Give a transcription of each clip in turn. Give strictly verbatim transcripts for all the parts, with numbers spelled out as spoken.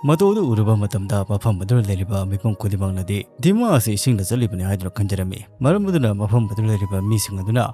ꯃꯇꯧ ꯑꯗꯨ ꯎꯔꯨꯕ ꯃꯇꯝꯗ ꯃꯐꯝ ꯑꯗꯨꯗ ꯂꯩꯔꯤꯕ ꯃꯤꯄꯨꯝ ꯈꯨꯗꯤꯡꯃꯛꯅꯗꯤ ꯙꯤꯃꯥ ꯑꯁꯤ ꯏꯁꯤꯡꯗ ꯆꯠꯂꯤꯕꯅꯤ ꯍꯥꯏꯗꯨꯅ ꯈꯟꯖꯔꯝꯃꯤ꯫ ꯃꯔꯝ ꯑꯗꯨꯅ ꯃꯐꯝ ꯑꯗꯨꯗ ꯂꯩꯔꯤꯕ ꯃꯤꯁꯤꯡ ꯑꯗꯨꯅ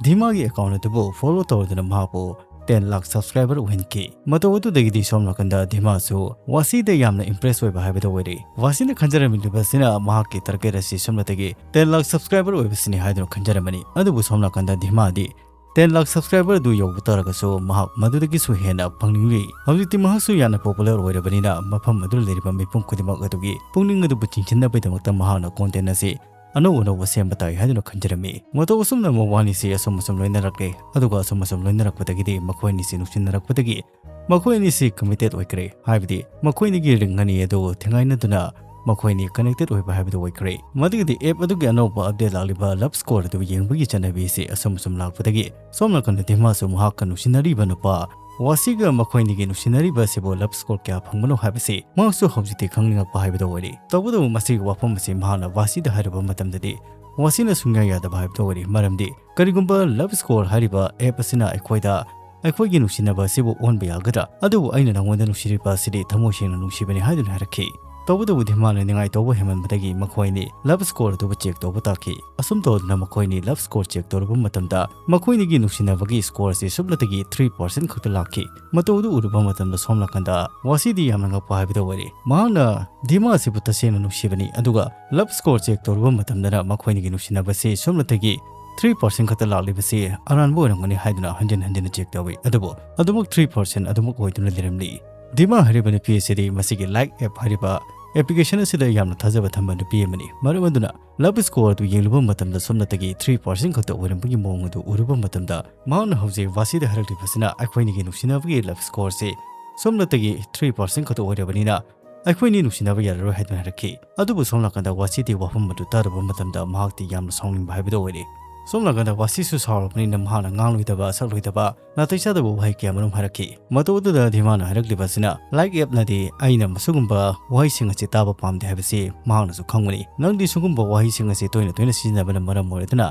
ꯙꯤꯃꯥꯒꯤ ꯑꯦꯀꯥꯎꯟ ꯑꯗꯨꯕꯨ ꯐꯣꯂꯣ ꯇꯧꯗꯨꯅ ꯃꯍꯥꯛꯄꯨ ꯇꯦꯟ ꯂꯥꯈ ꯁꯕꯁꯀ꯭ꯔꯥꯏꯕꯔ ꯑꯣꯏꯍꯟꯈꯤ꯫ ꯃꯇꯧ ꯑꯗꯨꯗꯒꯤꯗꯤ ꯁꯣꯝ ꯅꯥꯀꯟꯗ ꯙꯤꯃꯥꯁꯨ ꯋꯥꯁꯤꯗ ꯌꯥꯝꯅ ꯏꯝꯄ꯭ꯔꯦꯁ ꯑꯣꯏꯕ ꯍꯥꯏꯕꯗꯨ ꯑꯣꯏꯔꯦ꯫ ꯋꯥꯁꯤꯅ ꯈꯟꯖꯔꯝꯂꯤꯕꯁꯤꯅ ꯃꯍꯥꯛꯀꯤ ꯇꯥꯔꯒꯦꯠ ꯑꯁꯤ ꯁꯣꯝꯅꯇꯒꯤ ꯇꯦꯟ ꯂꯥꯈ ꯁꯕꯁꯀ꯭ꯔꯥꯏꯕꯔ ꯑꯣꯏꯕꯁꯤꯅꯤ ꯍꯥꯏꯗꯨꯅ ꯈꯟꯖꯔꯝꯕꯅꯤ꯫ ꯑꯗꯨꯕꯨ ꯁꯣꯝ ꯅꯥꯀꯟꯗ ꯙꯤꯃꯥꯗꯤ ꯇꯦꯟ ꯂꯥꯈ ꯁꯕꯁꯀ꯭ꯔꯥꯏꯕꯔ ꯑꯗꯨ ꯌꯧꯕ ꯇꯥꯔꯒꯁꯨ ꯃꯍꯥꯛ ꯃꯗꯨꯗꯒꯤꯁꯨ ꯍꯦꯟꯅ ꯐꯪꯅꯤꯡꯂꯤ꯫ ꯍꯧꯖꯤꯛꯇꯤ ꯃꯍꯥꯛꯁꯨ ꯌꯥꯝꯅ ꯄꯣꯄꯨꯂꯔ ꯑꯣꯏꯔꯕꯅꯤꯅ ꯃꯐꯝ ꯑꯗꯨꯗ ꯂꯩꯔꯤꯕ ꯃꯤꯄꯨꯝ ꯈꯨꯗꯤꯡꯃꯛ ꯑꯗꯨꯒꯤ ꯄꯨꯛꯅꯤꯡ ꯑꯗꯨꯕꯨ ꯆꯤꯡꯁꯤꯟꯅꯕꯒꯤꯗꯃꯛꯇ ꯃꯍꯥꯛꯅ ꯀꯣꯟꯇꯦꯟ ꯑꯁꯤ ꯑꯅꯧ ꯑꯅꯧꯕ ꯁꯦꯝꯕ ꯇꯥꯏ ꯍꯥꯏꯗꯨꯅ ꯈꯟꯖꯔꯝꯃꯤ꯫ ꯃꯇꯧ ꯑꯁꯨꯝꯅ ꯃꯕꯥꯅꯤꯁꯤ ꯑꯁꯨꯝ ꯑꯁꯨꯝ ꯂꯣꯏꯅꯔꯛꯂꯦ꯫ ꯑꯗꯨꯒ ꯑꯁꯨꯝ ꯑꯁꯨꯝ ꯂꯣꯏꯅꯔꯛꯄꯗꯒꯤꯗꯤ ꯃꯈꯣꯏ ꯑꯅꯤꯁꯤ ꯅꯨꯡꯁꯤꯅꯔꯛꯄꯗꯒꯤ ꯃꯈꯣꯏ ꯑꯅꯤꯁꯤ ꯀꯃꯤꯇꯦꯠ ꯑꯣꯏꯈ꯭ꯔꯦ꯫ ꯍꯥꯏꯕꯗꯤ ꯃꯈꯣꯏ ꯑꯅꯤꯒꯤ ꯔꯤꯡ ꯑꯅꯤ ꯑꯗꯨ ꯊꯦꯡꯒꯥꯏꯅꯗꯨꯅ ꯃꯈꯣꯏ ꯑꯅꯤ ꯀꯅꯦꯛꯇꯦꯠ ꯑꯣꯏꯕ ꯍꯥꯏꯕꯗꯨ ꯑꯣꯏꯈ꯭ꯔꯦ꯫ ꯃꯗꯨꯒꯤꯗꯤ ꯑꯦꯞ ꯑꯗꯨꯒꯤ ꯑꯅꯧꯕ ꯑꯞꯗꯦꯠ ꯂꯥꯛꯂꯤꯕ ꯂꯚ ꯁ꯭ꯀꯣꯔ ꯑꯗꯨ ꯌꯦꯡꯕꯒꯤ ꯆꯠꯅꯕꯤ ꯑꯁꯤ ꯑꯁꯨꯝ ꯑꯁꯨꯝ ꯂꯥꯛꯄꯗꯒꯤ ꯁꯣꯝ ꯅꯥꯀꯟꯗ ꯙꯤꯃꯥꯁꯨ ꯃꯍꯥꯛꯀ ꯅꯨꯡꯁꯤꯅꯔꯤꯕ ꯅꯨꯄꯥ ꯋꯥꯁꯤꯒ ꯃꯈꯣꯏ ꯑꯅꯤꯒꯤ ꯅꯨꯡꯁꯤꯅꯔꯤꯕ ꯑꯁꯤꯕꯨ ꯂꯚ ꯁ꯭ꯀꯣꯔ ꯀꯌꯥ ꯐꯪꯕꯅꯣ ꯍꯥꯏꯕꯁꯤ ꯃꯍꯥꯛꯁꯨ ꯍꯧꯖꯤꯛꯇꯤ ꯈꯪꯅꯤꯡꯂꯛꯄ ꯍꯥꯏꯕꯗꯨ ꯑꯣꯏꯔꯦ꯫ ꯇꯧꯕꯇꯕꯨ ꯃꯁꯤꯒꯤ ꯋꯥꯐꯝ ꯑꯁꯤ ꯃꯍꯥꯛꯅ ꯋꯥꯁꯤꯗ ꯍꯥꯏꯔꯨꯕ ꯃꯇꯝꯗꯗꯤ ꯋꯥꯁꯤꯅ ꯁꯨꯡꯌꯥ ꯌꯥꯗꯕ ꯍꯥꯏꯕꯗꯨ ꯑꯣꯏꯔꯦ꯫ ꯃꯔꯝꯗꯤ ꯀꯔꯤꯒꯨꯝꯕ ꯂꯚ ꯁ꯭ꯀꯣꯔ ꯍꯥꯏꯔꯤꯕ ꯑꯦꯞ ꯑꯁꯤꯅ ꯑꯩꯈꯣꯏꯗ ꯑꯩꯈꯣꯏꯒꯤ ꯅꯨꯡꯁꯤꯅꯕ ꯑꯁꯤꯕꯨ ꯑꯣꯟꯕ ꯌꯥꯒꯗ꯭ꯔꯥ? ꯑꯗꯨꯕꯨ ꯑꯩꯅ ꯅꯉꯣꯟꯗ ꯅꯨꯡꯁꯤꯔꯤꯕ ꯑꯁꯤꯗꯤ ꯊꯃꯣꯏ ꯁꯦꯡꯅ ꯅꯨꯡꯁꯤꯕꯅꯤ ꯍꯥꯏꯗꯨꯅ ꯍꯥꯏꯔꯛꯈꯤ꯫ ꯇꯧꯕꯇꯕꯨ ꯙꯤꯃꯥꯅ ꯅꯤꯡꯉꯥꯏ ꯇꯧꯕ ꯍꯦꯟꯃꯟꯕꯗꯒꯤ ꯃꯈꯣꯏ ꯑꯅꯤ ꯂꯚ ꯁ꯭ꯀꯣꯔ ꯑꯗꯨꯕꯨ ꯆꯦꯛ ꯇꯧꯕ ꯇꯥꯈꯤ꯫ ꯑꯁꯨꯝ ꯇꯧꯗꯨꯅ ꯃꯈꯣꯏ ꯑꯅꯤ ꯂꯚ ꯁ꯭ꯀꯣꯔ ꯆꯦꯛ ꯇꯧꯔꯨꯕ ꯃꯇꯝꯗ ꯃꯈꯣꯏ ꯑꯅꯤꯒꯤ ꯅꯨꯡꯁꯤꯅꯕꯒꯤ ꯁ꯭ꯀꯣꯔ ꯑꯁꯤ ꯁꯨꯞꯅꯇꯒꯤ ꯊ꯭ꯔꯤ ꯄꯥꯔꯁꯦꯟ ꯈꯛꯇ ꯂꯥꯛꯈꯤ꯫ ꯃꯇꯧ ꯑꯗꯨ ꯎꯔꯨꯕ ꯃꯇꯝꯗ ꯁꯣꯝ ꯅꯥꯀꯟꯗ ꯋꯥꯁꯤꯗꯤ ꯌꯥꯝꯅ ꯉꯛꯄ ꯍꯥꯏꯕꯗꯨ ꯑꯣꯏꯔꯦ꯫ ꯃꯍꯥꯛꯅ ꯙꯤꯃꯥ ꯑꯁꯤꯕꯨ ꯇꯁꯦꯡꯅ ꯅꯨꯡꯁꯤꯕꯅꯤ, ꯑꯗꯨꯒ ꯂꯚ ꯁ꯭ꯀꯣꯔ ꯆꯦꯛ ꯇꯧꯔꯨꯕ ꯃꯇꯝꯗꯅ ꯃꯈꯣꯏ ꯑꯅꯤꯒꯤ ꯅꯨꯡꯁꯤꯅꯕꯁꯤ ꯁꯣꯝꯅꯇꯒꯤ ꯊ꯭ꯔꯤ ꯄꯥꯔꯁꯦꯟ ꯈꯛꯇ ꯂꯥꯛꯂꯤꯕꯁꯤ ꯑꯔꯥꯟꯕ ꯑꯣꯏꯔꯝꯒꯅꯤ ꯍꯥꯏꯗꯨꯅ ꯍꯟꯖꯤꯟ ꯍꯟꯖꯤꯟꯅ ꯆꯦꯛ ꯇꯧꯏ꯫ ꯑꯗꯨꯕꯨ ꯑꯗꯨꯃꯛ ꯊ꯭ꯔꯤ ꯄꯥꯔꯁꯦꯟ ꯑꯗꯨꯃꯛ ꯑꯣꯏꯗꯨꯅ ꯂꯩꯔꯝꯂꯤ꯫ ꯙꯤꯃꯥ ꯍꯥꯏꯔꯤꯕ ꯅꯨꯄꯤ ꯑꯁꯤꯗꯤ ꯃꯁꯤꯒꯤ ꯂꯥꯏꯛ ꯑꯦꯞ ꯍꯥꯏꯔꯤꯕ ꯑꯦꯄ꯭ꯂꯤꯀꯦꯁꯟ ꯑꯁꯤꯗ ꯌꯥꯝꯅ ꯊꯥꯖꯕ ꯊꯝꯕ ꯅꯨꯄꯤ ꯑꯃꯅꯤ꯫ ꯃꯔꯝ ꯑꯗꯨꯅ ꯂꯚ ꯁ꯭ꯀꯣꯔ ꯑꯗꯨ ꯌꯦꯡꯂꯨꯕ ꯃꯇꯝꯗ ꯁꯣꯝꯅꯇꯒꯤ ꯊ꯭ꯔꯤ ꯄꯥꯔꯁꯦꯟ ꯈꯛꯇ ꯑꯣꯏꯔꯝꯕꯒꯤ ꯃꯑꯣꯡ ꯑꯗꯨ ꯎꯔꯨꯕ ꯃꯇꯝꯗ ꯃꯍꯥꯛꯅ ꯍꯧꯖꯤꯛ ꯋꯥꯁꯤꯗ ꯍꯥꯏꯔꯛꯂꯤꯕꯁꯤꯅ ꯑꯩꯈꯣꯏ ꯑꯅꯤꯒꯤ ꯅꯨꯡꯁꯤꯅꯕꯒꯤ ꯂꯚ ꯁ꯭ꯀꯣꯔꯁꯤ ꯁꯣꯝꯅꯇꯒꯤ ꯊ꯭ꯔꯤ ꯄꯥꯔꯁꯦꯟ ꯈꯛꯇ ꯑꯣꯏꯔꯕꯅꯤꯅ ꯑꯩꯈꯣꯏ ꯑꯅꯤ ꯅꯨꯡꯁꯤꯅꯕ ꯌꯥꯔꯔꯣꯏ ꯍꯥꯏꯗꯨꯅ ꯍꯥꯏꯔꯛꯈꯤ꯫ ꯑꯗꯨꯕꯨ ꯁꯣꯝ ꯅꯥꯀꯟꯗ ꯋꯥꯁꯤꯗꯤ ꯋꯥꯐꯝ ꯑꯗꯨ ꯇꯥꯔꯨꯕ ꯃꯇꯝꯗ ꯃꯍꯥꯛꯇꯤ ꯌꯥꯝꯅ ꯁꯥꯎꯅꯤꯡꯕ ꯍꯥꯏꯕꯗꯨ ꯑꯣꯏꯔꯦ꯫ ꯁꯣꯝ ꯅꯥꯀꯟꯗ ꯋꯥꯁꯤꯁꯨ ꯁꯥꯎꯔꯕꯅꯤꯅ ꯃꯍꯥꯛꯅ ꯉꯥꯡꯂꯣꯏꯗꯕ ꯁꯛꯂꯣꯏꯗꯕ ꯅꯥꯇꯩ ꯆꯥꯗꯕ ꯋꯥꯍꯩ ꯀꯌꯥ ꯃꯔꯨꯝ ꯍꯥꯏꯔꯛꯈꯤ꯫ ꯃꯇꯧ ꯑꯗꯨꯗ ꯙꯤꯃꯥꯅ ꯍꯥꯏꯔꯛꯂꯤꯕ ꯑꯁꯤꯅ ꯂꯥꯏꯛ ꯑꯦꯞꯅꯗꯤ ꯑꯩꯅ ꯃꯁꯤꯒꯨꯝꯕ ꯋꯥꯍꯩꯁꯤꯡ ꯑꯁꯤ ꯇꯥꯕ ꯄꯥꯝꯗꯦ ꯍꯥꯏꯕꯁꯤ ꯃꯍꯥꯛꯅꯁꯨ ꯈꯪꯕꯅꯤ꯫ ꯅꯪꯗꯤ ꯁꯤꯒꯨꯝꯕ ꯋꯥꯍꯩꯁꯤꯡ ꯑꯁꯤ ꯇꯣꯏꯅ ꯇꯣꯏꯅ ꯁꯤꯖꯤꯟꯅꯕꯅ ꯃꯔꯝ ꯑꯣꯏꯔꯗꯨꯅ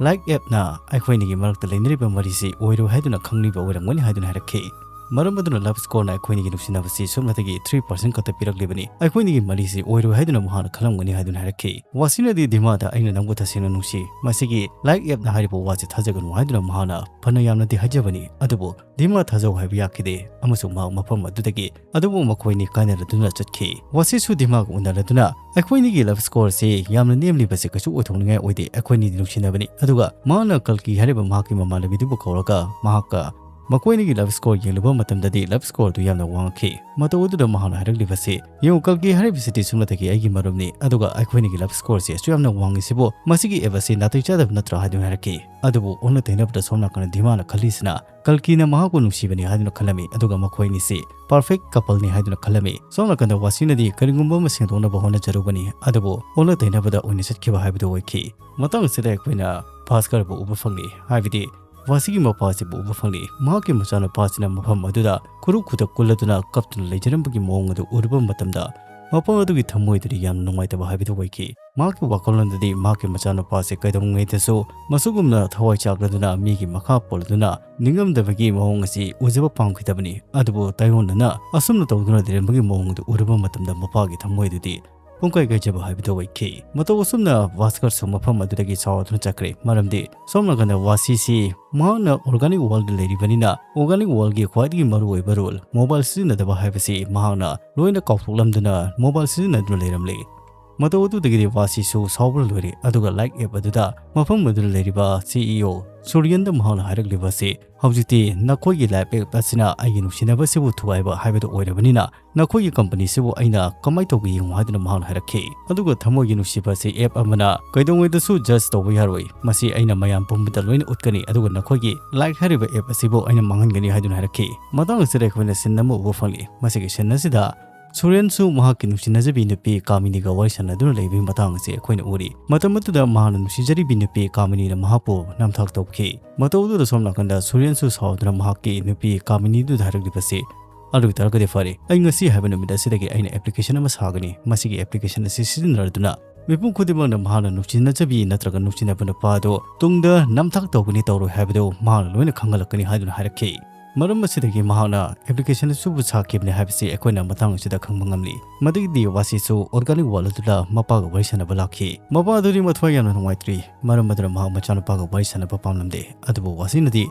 ꯂꯥꯏꯛ ꯑꯦꯞꯅ ꯑꯩꯈꯣꯏ ꯑꯅꯤꯒꯤ ꯃꯔꯛꯇ ꯂꯩꯅꯔꯤꯕ ꯃꯔꯤꯁꯤ ꯑꯣꯏꯔꯣꯏ ꯍꯥꯏꯗꯨꯅ ꯈꯪꯂꯤꯕ ꯑꯣꯏꯔꯝꯒꯅꯤ ꯍꯥꯏꯗꯨꯅ ꯍꯥꯏꯔꯛꯈꯤ꯫ ꯃꯔꯝ ꯑꯗꯨꯅ ꯂꯚ ꯁ꯭ꯀꯣꯔꯅ ꯑꯩꯈꯣꯏꯅꯤꯒꯤ ꯅꯨꯡꯁꯤꯅꯕꯁꯤ ꯁꯨꯞꯅꯇꯒꯤ ꯊ꯭ꯔꯤ ꯄꯥꯔꯁꯦꯟ ꯈꯛꯇ ꯄꯤꯔꯛꯂꯤꯕꯅꯤ꯫ ꯑꯩꯈꯣꯏꯅꯤꯒꯤ ꯃꯔꯤꯁꯤ ꯑꯣꯏꯔꯣꯏ ꯍꯥꯏꯗꯨꯅ ꯃꯍꯥꯛꯅ ꯈꯜꯂꯝꯒꯅꯤ ꯍꯥꯏꯗꯨꯅ ꯍꯥꯏꯔꯛꯈꯤ꯫ ꯋꯥꯁꯤꯅꯗꯤ ꯙꯤꯃꯥꯗ "ꯑꯩꯅ ꯅꯪꯕꯨ ꯇꯁꯦꯡꯅ ꯅꯨꯡꯁꯤ꯫ ꯃꯁꯤꯒꯤ ꯂꯥꯏꯛ ꯑꯦꯞꯅ ꯍꯥꯏꯔꯤꯕ ꯋꯥꯁꯤ ꯊꯥꯖꯒꯅꯨ" ꯍꯥꯏꯗꯨꯅ ꯃꯍꯥꯛꯅ ꯐꯅ ꯌꯥꯝꯅꯗꯤ ꯍꯥꯏꯖꯕꯅꯤ, ꯑꯗꯨꯕꯨ ꯙꯤꯃꯥ ꯊꯥꯖꯧ ꯍꯥꯏꯕ ꯌꯥꯈꯤꯗꯦ꯫ ꯑꯃꯁꯨꯡ ꯃꯍꯥꯛ ꯃꯐꯝ ꯑꯗꯨꯗꯒꯤ ꯑꯗꯨꯕꯨ ꯃꯈꯣꯏꯅꯤ ꯀꯥꯏꯅꯔꯗꯨꯅ ꯆꯠꯈꯤ꯫ ꯋꯥꯁꯤꯁꯨ ꯙꯤꯃꯥꯒ ꯎꯅꯔꯗꯨꯅ "ꯑꯩꯈꯣꯏꯅꯤꯒꯤ ꯂꯚ ꯁ꯭ꯀꯣꯔꯁꯤ ꯌꯥꯝꯅ ꯅꯦꯝꯂꯤꯕꯁꯤ ꯀꯩꯁꯨ ꯑꯣꯏꯊꯣꯛꯅꯤꯡꯉꯥꯏ ꯑꯣꯏꯗꯦ꯫ ꯑꯩꯈꯣꯏꯅꯤꯗꯤ ꯅꯨꯡꯁꯤꯅꯕꯅꯤ"꯫ ꯑꯗꯨꯒ ꯃꯍꯥꯛꯅ ꯀꯜꯀꯤ ꯍꯥꯏꯔꯤꯕ ꯃꯍꯥꯛꯀꯤ ꯃꯃꯥꯟꯅꯕꯤꯗꯨꯕꯨ ꯀꯧꯔꯒ ꯃꯍꯥꯛꯀ ꯃꯈꯣꯏꯅꯤꯒꯤ ꯂꯚ ꯁ꯭ꯀꯣꯔ ꯌꯦꯡꯂꯨꯕ ꯃꯇꯝꯗꯗꯤ ꯂꯚ ꯁ꯭ꯀꯣꯔ ꯑꯗꯨ ꯌꯥꯝꯅ ꯋꯥꯡꯈꯤ꯫ ꯃꯇꯧ ꯑꯗꯨꯗ ꯃꯍꯥꯛꯅ ꯍꯥꯏꯔꯛꯂꯤꯕꯁꯤ, "ꯌꯦꯡꯉꯨ, ꯀꯜꯀꯤ ꯍꯥꯏꯔꯤꯕꯁꯤꯗꯤ ꯁꯨꯞꯅꯇꯒꯤ ꯑꯩꯒꯤ ꯃꯔꯨꯞꯅꯤ, ꯑꯗꯨꯒ ꯑꯩꯈꯣꯏꯅꯤꯒꯤ ꯂꯚ ꯁ꯭ꯀꯣꯔꯁꯤ ꯑꯁꯨꯛ ꯌꯥꯝꯅ ꯋꯥꯡꯉꯤꯁꯤꯕꯨ ꯃꯁꯤꯒꯤ ꯑꯦꯞ ꯑꯁꯤ ꯅꯥꯇꯩ ꯆꯥꯗꯕ ꯅꯠꯇ꯭ꯔꯥ?" ꯍꯥꯏꯗꯨꯅ ꯍꯥꯏꯔꯛꯈꯤ꯫ ꯑꯗꯨꯕꯨ ꯑꯣꯟꯅ ꯇꯩꯅꯕꯗ ꯁꯣꯝ ꯅꯥꯀꯟꯗ ꯙꯤꯃꯥꯅ ꯈꯜꯂꯤꯁꯤꯅ ꯀꯜꯀꯤꯅ ꯃꯍꯥꯛꯄꯨ ꯅꯨꯡꯁꯤꯕꯅꯤ ꯍꯥꯏꯗꯨꯅ ꯈꯜꯂꯝꯃꯤ, ꯑꯗꯨꯒ ꯃꯈꯣꯏ ꯑꯅꯤꯁꯤ ꯄꯔꯐꯦꯛ ꯀꯄꯜꯅꯤ ꯍꯥꯏꯗꯨꯅ ꯈꯜꯂꯝꯃꯤ꯫ ꯁꯣꯝ ꯅꯥꯀꯟꯗ ꯋꯥꯁꯤꯅꯗꯤ ꯀꯔꯤꯒꯨꯝꯕ ꯑꯃ ꯁꯦꯡꯗꯣꯛꯅꯕ ꯍꯣꯠꯅꯖꯔꯨꯕꯅꯤ, ꯑꯗꯨꯕꯨ ꯑꯣꯟꯅ ꯇꯩꯅꯕꯗ ꯑꯣꯏꯅ ꯆꯠꯈꯤꯕ ꯍꯥꯏꯕꯗꯨ ꯑꯣꯏꯈꯤ꯫ ꯃꯇꯥꯡ ꯑꯁꯤꯗ ꯑꯩꯈꯣꯏꯅ ꯚꯥꯁꯀꯔꯕꯨ ꯎꯕ ꯐꯪꯂꯤ, ꯍꯥꯏꯕꯗꯤ ꯋꯥꯁꯤꯒꯤ ꯃꯄꯥꯁꯤꯕꯨ ꯎꯕ ꯐꯪꯂꯤ꯫ ꯃꯍꯥꯛꯀꯤ ꯃꯆꯥꯅꯨꯄꯥꯁꯤꯅ ꯃꯐꯝ ꯑꯗꯨꯗ ꯈꯨꯔꯨ ꯈꯨꯗꯛ ꯀꯨꯜꯂꯗꯨꯅ ꯀꯞꯇꯨꯅ ꯂꯩꯖꯔꯝꯕꯒꯤ ꯃꯑꯣꯡ ꯑꯗꯨ ꯎꯔꯨꯕ ꯃꯇꯝꯗ ꯃꯐꯝ ꯑꯗꯨꯒꯤ ꯊꯃꯣꯏꯗꯨꯗꯤ ꯌꯥꯝꯅ ꯅꯨꯡꯉꯥꯏꯇꯕ ꯍꯥꯏꯕꯗꯨ ꯑꯣꯏꯈꯤ꯫ ꯃꯍꯥꯛꯀꯤ ꯋꯥꯈꯜꯂꯣꯟꯗꯗꯤ ꯃꯍꯥꯛꯀꯤ ꯃꯆꯥꯅꯨꯄꯥꯁꯦ ꯀꯩꯗꯧꯉꯩꯗꯁꯨ ꯃꯁꯨꯒꯨꯝꯅ ꯊꯋꯥꯏ ꯆꯥꯛꯂꯗꯨꯅ ꯃꯤꯒꯤ ꯃꯈꯥ ꯄꯣꯜꯂꯗꯨꯅ ꯅꯤꯡꯉꯝꯗꯕꯒꯤ ꯃꯑꯣꯡ ꯑꯁꯤ ꯎꯖꯕ ꯄꯥꯝꯈꯤꯗꯕꯅꯤ꯫ ꯑꯗꯨꯕꯨ ꯇꯥꯏꯑꯣꯟꯅꯅ ꯑꯁꯨꯝꯅ ꯇꯧꯗꯨꯅ ꯂꯩꯔꯝꯕꯒꯤ ꯃꯑꯣꯡ ꯑꯗꯨ ꯎꯔꯨꯕ ꯃꯇꯝꯗ ꯃꯄꯥꯒꯤ ꯊꯃꯣꯏꯗꯨꯗꯤ ꯄꯨꯡꯀꯥꯏ ꯀꯥꯏꯖꯕ ꯍꯥꯏꯕꯗꯨ ꯑꯣꯏꯈꯤ꯫ ꯃꯇꯧ ꯑꯁꯨꯝꯅ ꯚꯥꯁꯀꯔꯁꯨ ꯃꯐꯝ ꯑꯗꯨꯗꯒꯤ ꯁꯥꯎꯗꯨꯅ ꯆꯠꯈ꯭ꯔꯦ, ꯃꯔꯝꯗꯤ ꯁꯣꯝ ꯅꯥꯀꯟꯗ ꯋꯥꯁꯤꯁꯤ ꯃꯍꯥꯛꯅ ꯑꯣꯔꯒꯥꯅꯤꯛ ꯋꯥꯔꯜꯗ ꯂꯩꯔꯤꯕꯅꯤꯅ ꯑꯣꯔꯒꯥꯅꯤꯛ ꯋꯥꯔꯜꯗꯒꯤ ꯈ꯭ꯋꯥꯏꯗꯒꯤ ꯃꯔꯨꯑꯣꯏꯕ ꯔꯨꯜ ꯃꯣꯕꯥꯏꯜ ꯁꯤꯖꯤꯟꯅꯗꯕ ꯍꯥꯏꯕꯁꯤ ꯃꯍꯥꯛꯅ ꯂꯣꯏꯅ ꯀꯥꯎꯊꯣꯛꯂꯝꯗꯨꯅ ꯃꯣꯕꯥꯏꯜ ꯁꯤꯖꯤꯟꯅꯗꯨꯅ ꯂꯩꯔꯝꯂꯦ꯫ ꯃꯇꯧ ꯑꯗꯨꯗꯒꯤꯗꯤ ꯋꯥꯁꯤꯁꯨ ꯁꯥꯎꯕꯅ ꯂꯣꯏꯔꯦ, ꯑꯗꯨꯒ ꯂꯥꯏꯛ ꯑꯦꯞ ꯑꯗꯨꯗ ꯃꯐꯝ ꯑꯗꯨꯗ ꯂꯩꯔꯤꯕ ꯁꯤ ꯏ ꯑꯣ ꯁꯨꯔꯤꯌꯟꯗ ꯃꯍꯥꯛꯅ ꯍꯥꯏꯔꯛꯂꯤꯕ ꯑꯁꯤ, "ꯍꯧꯖꯤꯛꯇꯤ ꯅꯈꯣꯏꯒꯤ ꯂꯥꯏꯐ ꯑꯦꯞ ꯑꯁꯤꯅ ꯑꯩꯒꯤ ꯅꯨꯡꯁꯤꯅꯕꯁꯤꯕꯨ ꯊꯨꯒꯥꯏꯕ ꯍꯥꯏꯕꯗꯨ ꯑꯣꯏꯔꯕꯅꯤꯅ ꯅꯈꯣꯏꯒꯤ ꯀꯝꯄꯅꯤꯁꯤꯕꯨ ꯑꯩꯅ ꯀꯃꯥꯏꯅ ꯇꯧꯒꯦ ꯌꯦꯡꯉꯨ" ꯍꯥꯏꯗꯨꯅ ꯃꯍꯥꯛꯅ ꯍꯥꯏꯔꯛꯈꯤ꯫ ꯑꯗꯨꯒ ꯊꯃꯣꯏꯒꯤ ꯅꯨꯡꯁꯤꯕ ꯑꯁꯤ ꯑꯦꯞ ꯑꯃꯅ ꯀꯩꯗꯧꯉꯩꯗꯁꯨ ꯖꯁ ꯇꯧꯕ ꯌꯥꯔꯣꯏ, ꯃꯁꯤ ꯑꯩꯅ ꯃꯌꯥꯝ ꯄꯨꯝꯕꯗ ꯂꯣꯏꯅ ꯎꯠꯀꯅꯤ, ꯑꯗꯨꯒ ꯅꯈꯣꯏꯒꯤ ꯂꯥꯏꯛ ꯍꯥꯏꯔꯤꯕ ꯑꯦꯞ ꯑꯁꯤꯕꯨ ꯑꯩꯅ ꯃꯥꯡꯍꯟꯒꯅꯤ ꯍꯥꯏꯗꯨꯅ ꯍꯥꯏꯔꯛꯈꯤ꯫ ꯃꯇꯥꯡ ꯑꯁꯤꯗ ꯑꯩꯈꯣꯏꯅ ꯁꯤꯟ ꯑꯃ ꯎꯕ ꯐꯪꯂꯤ꯫ ꯃꯁꯤꯒꯤ ꯁꯤꯟ ꯑꯁꯤꯗ ꯁꯨꯔꯦꯟꯁꯨ ꯃꯍꯥꯛꯀꯤ ꯅꯨꯡꯁꯤꯅꯖꯕꯤ ꯅꯨꯄꯤ ꯀꯥꯃꯤꯅꯤꯒ ꯋꯥꯔꯤ ꯁꯥꯟꯅꯗꯨꯅ ꯂꯩꯕꯒꯤ ꯃꯇꯥꯡ ꯑꯁꯤ ꯑꯩꯈꯣꯏꯅ ꯎꯔꯤ꯫ ꯃꯇꯝ ꯑꯗꯨꯗ ꯃꯍꯥꯛꯅ ꯅꯨꯡꯁꯤꯖꯔꯤꯕꯤ ꯅꯨꯄꯤ ꯀꯥꯃꯤꯅꯤꯅ ꯃꯍꯥꯛꯄꯨ ꯅꯝꯊꯥꯛ ꯇꯧꯈꯤ꯫ ꯃꯇꯧ ꯑꯗꯨꯗ ꯁꯣꯝ ꯅꯥꯀꯟꯗ ꯁꯨꯔꯦꯟꯁꯨ ꯁꯥꯎꯗꯨꯅ ꯃꯍꯥꯛꯀꯤ ꯅꯨꯄꯤ ꯀꯥꯃꯤꯅꯤꯗꯨꯗ ꯍꯥꯏꯔꯛꯂꯤꯕꯁꯤ, "ꯑꯗꯨ ꯑꯣꯏꯇꯥꯔꯒꯗꯤ ꯐꯔꯦ, ꯑꯩ ꯉꯁꯤ ꯍꯥꯏꯕ ꯅꯨꯃꯤꯠ ꯑꯁꯤꯗꯒꯤ ꯑꯩꯅ ꯑꯦꯄ꯭ꯂꯤꯀꯦꯁꯟ ꯑꯃ ꯁꯥꯒꯅꯤ꯫ ꯃꯁꯤꯒꯤ ꯑꯦꯄ꯭ꯂꯤꯀꯦꯁꯟ ꯑꯁꯤ ꯁꯤꯖꯤꯟꯅꯔꯗꯨꯅ ꯃꯤꯄꯨꯝ ꯈꯨꯗꯤꯡꯃꯛꯅ ꯃꯍꯥꯛꯅ ꯅꯨꯡꯁꯤꯅꯖꯕꯤ ꯅꯠꯇ꯭ꯔꯒ ꯅꯨꯡꯁꯤꯅꯕ ꯅꯨꯄꯥ ꯑꯗꯨ ꯇꯨꯡꯗ ꯅꯝꯊꯥꯛ ꯇꯧꯒꯅꯤ ꯇꯧꯔꯣꯏ ꯍꯥꯏꯕꯗꯨ ꯃꯍꯥꯛꯅ ꯂꯣꯏꯅ ꯈꯪꯍꯜꯂꯛꯀꯅꯤ" ꯍꯥꯏꯗꯨꯅ ꯍꯥꯏꯔꯛꯈꯤ꯫ ꯃꯔꯝ ꯑꯁꯤꯗꯒꯤ ꯃꯍꯥꯛꯅ application ꯑꯁꯤꯕꯨ ꯁꯥꯈꯤꯕꯅꯤ ꯍꯥꯏꯕꯁꯤ ꯑꯩꯈꯣꯏꯅ ꯃꯇꯥꯡ ꯑꯁꯤꯗ ꯈꯪꯕ ꯉꯝꯂꯤ꯫ ꯃꯗꯨꯒꯤꯗꯤ ꯋꯥꯁꯤꯁꯨ organic world ꯑꯗꯨꯗ ꯃꯄꯥꯒ ꯋꯥꯔꯤ ꯁꯥꯟꯅꯕ ꯂꯥꯛꯈꯤ꯫ ꯃꯄꯥ ꯑꯗꯨꯗꯤ ꯃꯊ꯭ꯋꯥꯏ ꯌꯥꯝꯅ ꯅꯨꯡꯉꯥꯏꯇ꯭ꯔꯤ, ꯃꯔꯝ ꯑꯗꯨꯅ ꯃꯍꯥꯛ ꯃꯆꯥꯅꯨꯄꯥꯒ ꯋꯥꯔꯤ ꯁꯥꯟꯅꯕ ꯄꯥꯝꯂꯝꯗꯦ꯫ ꯑꯗꯨꯕꯨ ꯋꯥꯁꯤꯅꯗꯤ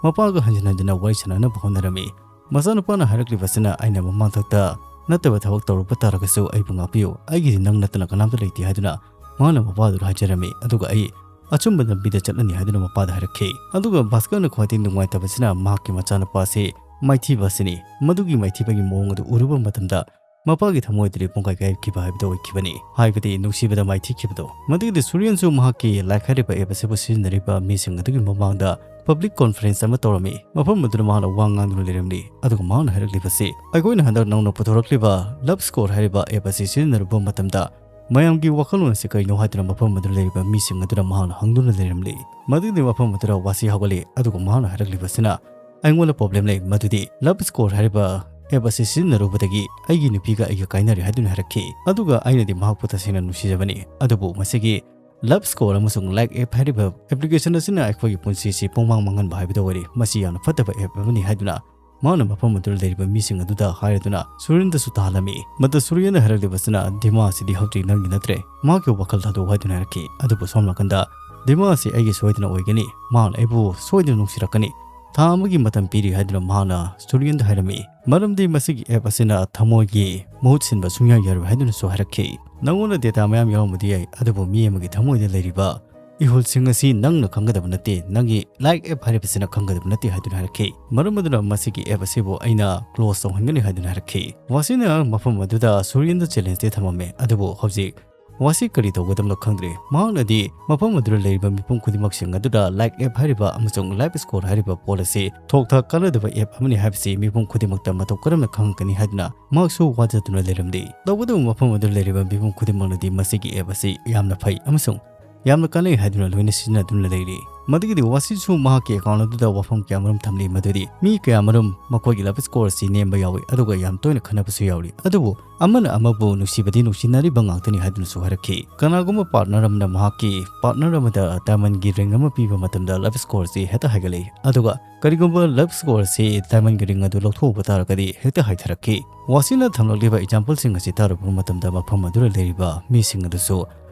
ꯃꯄꯥꯒ ꯍꯟꯖꯤꯟ ꯍꯟꯖꯤꯟꯅ ꯋꯥꯔꯤ ꯁꯥꯟꯅꯅꯕ ꯍꯣꯠꯅꯔꯝꯃꯤ꯫ ꯃꯆꯥꯅꯨꯄꯥꯅ ꯍꯥꯏꯔꯛꯂꯤꯕꯁꯤꯅ ꯑꯩꯅ ꯃꯃꯥꯡꯊꯛꯇ ꯅꯠꯇꯕ ꯊꯕꯛ ꯇꯧꯔꯨꯕ ꯇꯥꯔꯒꯁꯨ ꯑꯩꯕꯨ ꯉꯥꯛꯄꯤꯌꯨ, ꯑꯩꯒꯤꯗꯤ ꯅꯪ ꯅꯠꯇꯅ ꯀꯅꯥꯝꯇ ꯂꯩꯇꯦ ꯍꯥꯏꯗꯨꯅ ꯃꯍꯥꯛꯅ ꯃꯄꯥꯗꯨꯗ ꯍꯥꯏꯖꯔꯝꯃꯤ꯫ ꯑꯗꯨꯒ ꯑꯩ ꯑꯆꯨꯝꯕ ꯂꯝꯕꯤꯗ ꯆꯠꯂꯅꯤ ꯍꯥꯏꯗꯨꯅ ꯃꯄꯥꯗ ꯍꯥꯏꯔꯛꯈꯤ꯫ ꯑꯗꯨꯒ ꯚꯥꯁꯀꯔꯅ ꯈ꯭ꯋꯥꯏꯗꯒꯤ ꯅꯨꯡꯉꯥꯏꯇꯕꯁꯤꯅ ꯃꯍꯥꯛꯀꯤ ꯃꯆꯥꯅꯨꯄꯥꯁꯤ ꯃꯥꯏꯊꯤꯕ ꯑꯁꯤꯅꯤ꯫ ꯃꯗꯨꯒꯤ ꯃꯥꯏꯊꯤꯕꯒꯤ ꯃꯑꯣꯡ ꯑꯗꯨ ꯎꯔꯨꯕ ꯃꯇꯝꯗ ꯃꯄꯥꯒꯤ ꯊꯃꯣꯏꯗꯗꯤ ꯄꯨꯡꯀꯥꯏ ꯀꯥꯏꯈꯤꯕ ꯍꯥꯏꯕꯗꯨ ꯑꯣꯏꯈꯤꯕꯅꯤ꯫ ꯍꯥꯏꯕꯗꯤ ꯅꯨꯡꯁꯤꯕꯗ ꯃꯥꯏꯊꯤꯈꯤꯕꯗꯣ꯫ ꯃꯗꯨꯒꯤꯗꯤ ꯁꯨꯔꯤꯌꯟꯁꯨ ꯃꯍꯥꯛꯀꯤ ꯂꯥꯏꯛ ꯍꯥꯏꯔꯤꯕ app ꯑꯁꯤꯕꯨ ꯁꯤꯖꯤꯟꯅꯔꯤꯕ ꯃꯤꯁꯤꯡ ꯑꯗꯨꯒꯤ ꯃꯃꯥꯡꯗ public conference ꯑꯃ ꯇꯧꯔꯝꯃꯤ꯫ ꯃꯐꯝ ꯑꯗꯨꯗ ꯃꯍꯥꯛꯅ ꯋꯥ ꯉꯥꯡꯗꯨꯅ ꯂꯩꯔꯝꯂꯤ꯫ ꯑꯗꯨꯒ ꯃꯍꯥꯛꯅ ꯍꯥꯏꯔꯛꯂꯤꯕꯁꯤ, ꯑꯩꯈꯣꯏꯅ ꯍꯟꯗꯛ ꯅꯧꯅ ꯄꯨꯊꯣꯔꯛꯂꯤꯕ Love Score ꯍꯥꯏꯔꯤꯕ app ꯑꯁꯤ ꯁꯤꯖꯤꯟꯅꯔꯨꯕ ꯃꯇꯝꯗ ꯃꯌꯥꯝꯒꯤ ꯋꯥꯈꯜꯂꯣꯟ ꯑꯁꯤ ꯀꯔꯤꯅꯣ ꯍꯥꯏꯗꯨꯅ ꯃꯐꯝ ꯑꯗꯨꯗ ꯂꯩꯔꯤꯕ ꯃꯤꯁꯤꯡ ꯑꯗꯨꯗ ꯃꯍꯥꯛꯅ ꯍꯪꯗꯨꯅ ꯂꯩꯔꯝꯂꯤ꯫ ꯃꯗꯨꯒꯤ ꯃꯐꯝ ꯑꯗꯨꯗ ꯋꯥꯁꯤ ꯍꯧꯒꯠꯂꯤ꯫ ꯑꯗꯨꯒ ꯃꯍꯥꯛꯅ ꯍꯥꯏꯔꯛꯂꯤꯕꯁꯤꯅ, ꯑꯩꯉꯣꯟꯗ problem ꯂꯩ, ꯃꯗꯨꯗꯤ Love Score ꯍꯥꯏꯔꯤꯕ app ꯑꯁꯤ ꯁꯤꯖꯤꯟꯅꯔꯨꯕꯗꯒꯤ ꯑꯩꯒꯤ ꯅꯨꯄꯤꯒ ꯑꯩꯒ ꯀꯥꯏꯅꯔꯦ ꯍꯥꯏꯗꯨꯅ ꯍꯥꯏꯔꯛꯈꯤ꯫ ꯑꯗꯨꯒ ꯑꯩꯅꯗꯤ ꯃꯍꯥꯛꯄꯨ ꯇꯁꯦꯡꯅ ꯅꯨꯡꯁꯤꯖꯕꯅꯤ, ꯑꯗꯨꯕꯨ ꯃꯁꯤꯒꯤ Love Score ꯑꯃꯁꯨꯡ ꯂꯥꯏꯛ app ꯍꯥꯏꯔꯤꯕ application ꯑꯁꯤꯅ ꯑꯩꯈꯣꯏꯒꯤ ꯄꯨꯟꯁꯤꯁꯤ ꯄꯨꯡꯃꯥꯡ ꯃꯥꯡꯍꯟꯕ ꯍꯥꯏꯕꯗꯨ ꯑꯣꯏꯔꯦ꯫ ꯃꯁꯤ ꯌꯥꯝꯅ ꯐꯠꯇꯕ app ꯑꯃꯅꯤ ꯍꯥꯏꯗꯨꯅ ꯃꯍꯥꯛꯅ ꯃꯐꯝ ꯑꯗꯨꯗ ꯂꯩꯔꯤꯕ ꯃꯤꯁꯤꯡ ꯑꯗꯨꯗ ꯍꯥꯏꯔꯗꯨꯅ ꯁꯨꯔꯤꯌꯟꯗꯁꯨ ꯇꯥꯍꯜꯂꯝꯃꯤ꯫ ꯃꯗꯨ ꯁꯨꯔꯤꯌꯟꯅ ꯍꯥꯏꯔꯛꯂꯤꯕꯁꯤꯅ, ꯗꯤꯃꯥ ꯑꯁꯤꯗꯤ ꯍꯧꯖꯤꯛ ꯅꯪꯒꯤ ꯅꯠꯇ꯭ꯔꯦ, ꯃꯍꯥꯛꯀꯤ ꯋꯥꯈꯜ ꯊꯥꯗꯣꯛꯎ ꯍꯥꯏꯗꯨꯅ ꯍꯥꯏꯔꯛꯈꯤ꯫ ꯑꯗꯨꯕꯨ ꯁꯣꯝ ꯅꯥꯀꯟꯗ ꯗꯤꯃꯥ ꯑꯁꯤ ꯑꯩꯒꯤ ꯁꯣꯏꯗꯅ ꯑꯣꯏꯒꯅꯤ, ꯃꯍꯥꯛꯅ ꯑꯩꯕꯨ ꯁꯣꯏꯗꯅ ꯅꯨꯡꯁꯤꯔꯛꯀꯅꯤ, ꯊꯥ ꯑꯃꯒꯤ ꯃꯇꯝ ꯄꯤꯔꯤ ꯍꯥꯏꯗꯨꯅ ꯃꯍꯥꯛꯅ ꯁꯨꯔꯤꯌꯟꯗ ꯍꯥꯏꯔꯝꯃꯤ꯫ ꯃꯔꯝꯗꯤ ꯃꯁꯤꯒꯤ app ꯑꯁꯤꯅ ꯊꯃꯣꯏꯒꯤ ꯃꯍꯨꯠ ꯁꯤꯟꯕ ꯁꯨꯡꯌꯥ ꯌꯥꯔꯣꯏ ꯍꯥꯏꯗꯨꯅꯁꯨ ꯍꯥꯏꯔꯛꯈꯤ꯫ ꯅꯉꯣꯟꯗ data ꯃꯌꯥꯝ ꯌꯥꯎꯔꯝꯕꯗꯤ ꯌꯥꯏ, ꯑꯗꯨꯕꯨ ꯃꯤ ꯑꯃꯒꯤ ꯊꯃꯣꯏꯗ ꯂꯩꯔꯤꯕ ꯏꯍꯨꯜꯁꯤꯡ ꯑꯁꯤ ꯅꯪꯅ ꯈꯪꯒꯗꯕ ꯅꯠꯇꯦ, ꯅꯪꯒꯤ ꯂꯥꯏꯛ app ꯍꯥꯏꯔꯤꯕꯁꯤꯅ ꯈꯪꯒꯗꯕ ꯅꯠꯇꯦ ꯍꯥꯏꯗꯨꯅ ꯍꯥꯏꯔꯛꯈꯤ꯫ ꯃꯔꯝ ꯑꯗꯨꯅ ꯃꯁꯤꯒꯤ app ꯑꯁꯤꯕꯨ ꯑꯩꯅ close ꯇꯧꯍꯟꯒꯅꯤ ꯍꯥꯏꯗꯨꯅ ꯍꯥꯏꯔꯛꯈꯤ꯫ ꯋꯥꯁꯤꯅ ꯃꯐꯝ ꯑꯗꯨꯗ ꯁꯨꯔꯤꯌꯟꯗ challenge ꯗꯤ ꯊꯝꯃꯝꯃꯦ, ꯑꯗꯨꯕꯨ ꯍꯧꯖꯤꯛ ꯋꯥꯁꯤ ꯀꯔꯤ ꯇꯧꯒꯗꯕꯅꯣ ꯈꯪꯗ꯭ꯔꯦ꯫ ꯃꯍꯥꯛꯅꯗꯤ ꯃꯐꯝ ꯑꯗꯨꯗ ꯂꯩꯔꯤꯕ ꯃꯤꯄꯨꯝ ꯈꯨꯗꯤꯡꯃꯛꯁꯤꯡ ꯑꯗꯨꯗ ꯂꯥꯏꯛ app ꯍꯥꯏꯔꯤꯕ ꯑꯃꯁꯨꯡ ꯂꯥꯏꯐ ꯁ꯭ꯀꯣꯔ ꯍꯥꯏꯔꯤꯕ ꯄꯣꯠ ꯑꯁꯤ ꯊꯣꯛ ꯊꯥꯛ ꯀꯥꯟꯅꯗꯕ app ꯑꯃꯅꯤ ꯍꯥꯏꯕꯁꯤ ꯃꯤꯄꯨꯝ ꯈꯨꯗꯤꯡꯃꯛꯇ ꯃꯇꯧ ꯀꯔꯝꯅ ꯈꯪꯉꯛꯀꯅꯤ ꯍꯥꯏꯗꯨꯅ ꯃꯍꯥꯛꯁꯨ ꯋꯥꯖꯗꯨꯅ ꯂꯩꯔꯝꯂꯤ꯫ ꯇꯧꯕꯇꯕꯨ ꯃꯐꯝ ꯑꯗꯨꯗ ꯂꯩꯔꯤꯕ ꯃꯤꯄꯨꯝ ꯈꯨꯗꯤꯡꯃꯛꯅꯗꯤ ꯃꯁꯤꯒꯤ app ꯑꯁꯤ ꯌꯥꯝꯅ ꯐꯩ ꯑꯃꯁꯨꯡ ꯌꯥꯝꯅ ꯀꯥꯟꯅꯩ ꯍꯥꯏꯗꯨꯅ ꯂꯣꯏꯅ ꯁꯤꯖꯤꯟꯅꯗꯨꯅ ꯂꯩꯔꯤ꯫ ꯃꯗꯨꯒꯤꯗꯤ ꯋꯥꯁꯤꯁꯨ ꯃꯍꯥꯛꯀꯤ ꯑꯦꯀꯥꯎꯟ ꯑꯗꯨꯗ ꯋꯥꯐꯝ ꯀꯌꯥꯃꯔꯨꯝ ꯊꯝꯂꯤ, ꯃꯗꯨꯗꯤ ꯃꯤ ꯀꯌꯥꯃꯔꯨꯝ ꯃꯈꯣꯏꯒꯤ ꯂꯚ ꯁ꯭ꯀꯣꯔ ꯑꯁꯤ ꯅꯦꯝꯕ ꯌꯥꯎꯏ, ꯑꯗꯨꯒ ꯌꯥꯝ ꯇꯣꯏꯅ ꯈꯟꯅꯕꯁꯨ ꯌꯥꯎꯔꯤ꯫ ꯑꯗꯨꯕꯨ ꯑꯃꯅ ꯑꯃꯕꯨ ꯅꯨꯡꯁꯤꯕꯗꯤ ꯅꯨꯡꯁꯤꯅꯔꯤꯕ ꯉꯥꯛꯇꯅꯤ ꯍꯥꯏꯗꯨꯅꯁꯨ ꯍꯥꯏꯔꯛꯈꯤ꯫ ꯀꯅꯥꯒꯨꯝꯕ ꯄꯥꯔꯠꯅꯔ ꯑꯃꯅ ꯃꯍꯥꯛꯀꯤ ꯄꯥꯔꯠꯅꯔ ꯑꯃꯗ ꯗꯥꯏꯃꯟꯒꯤ ꯔꯤꯡ ꯑꯃ ꯄꯤꯕ ꯃꯇꯝꯗ ꯂꯚ ꯁ꯭ꯀꯣꯔ ꯑꯁꯤ ꯍꯦꯛꯇ ꯍꯥꯏꯒꯠꯂꯛꯏ, ꯑꯗꯨꯒ ꯀꯔꯤꯒꯨꯝꯕ ꯂꯚ ꯁ꯭ꯀꯣꯔ ꯑꯁꯤ ꯗꯥꯏꯃꯟꯒꯤ ꯔꯤꯡ ꯑꯗꯨ ꯂꯧꯊꯣꯛꯎꯕ ꯇꯥꯔꯒꯗꯤ ꯍꯦꯛꯇ ꯍꯥꯏꯊꯔꯛꯈꯤ꯫ ꯋꯥꯁꯤꯅ ꯊꯝꯂꯛꯂꯤꯕ ꯑꯦꯛꯖꯥꯝꯄꯜꯁꯤꯡ ꯑꯁꯤ ꯇꯥꯔꯨꯕ ꯃꯇꯝꯗ ꯃꯐꯝ ꯑꯗꯨꯗ ꯂꯩꯔꯤꯕ ꯃꯤꯁꯤꯡ ꯑꯗꯨꯁꯨ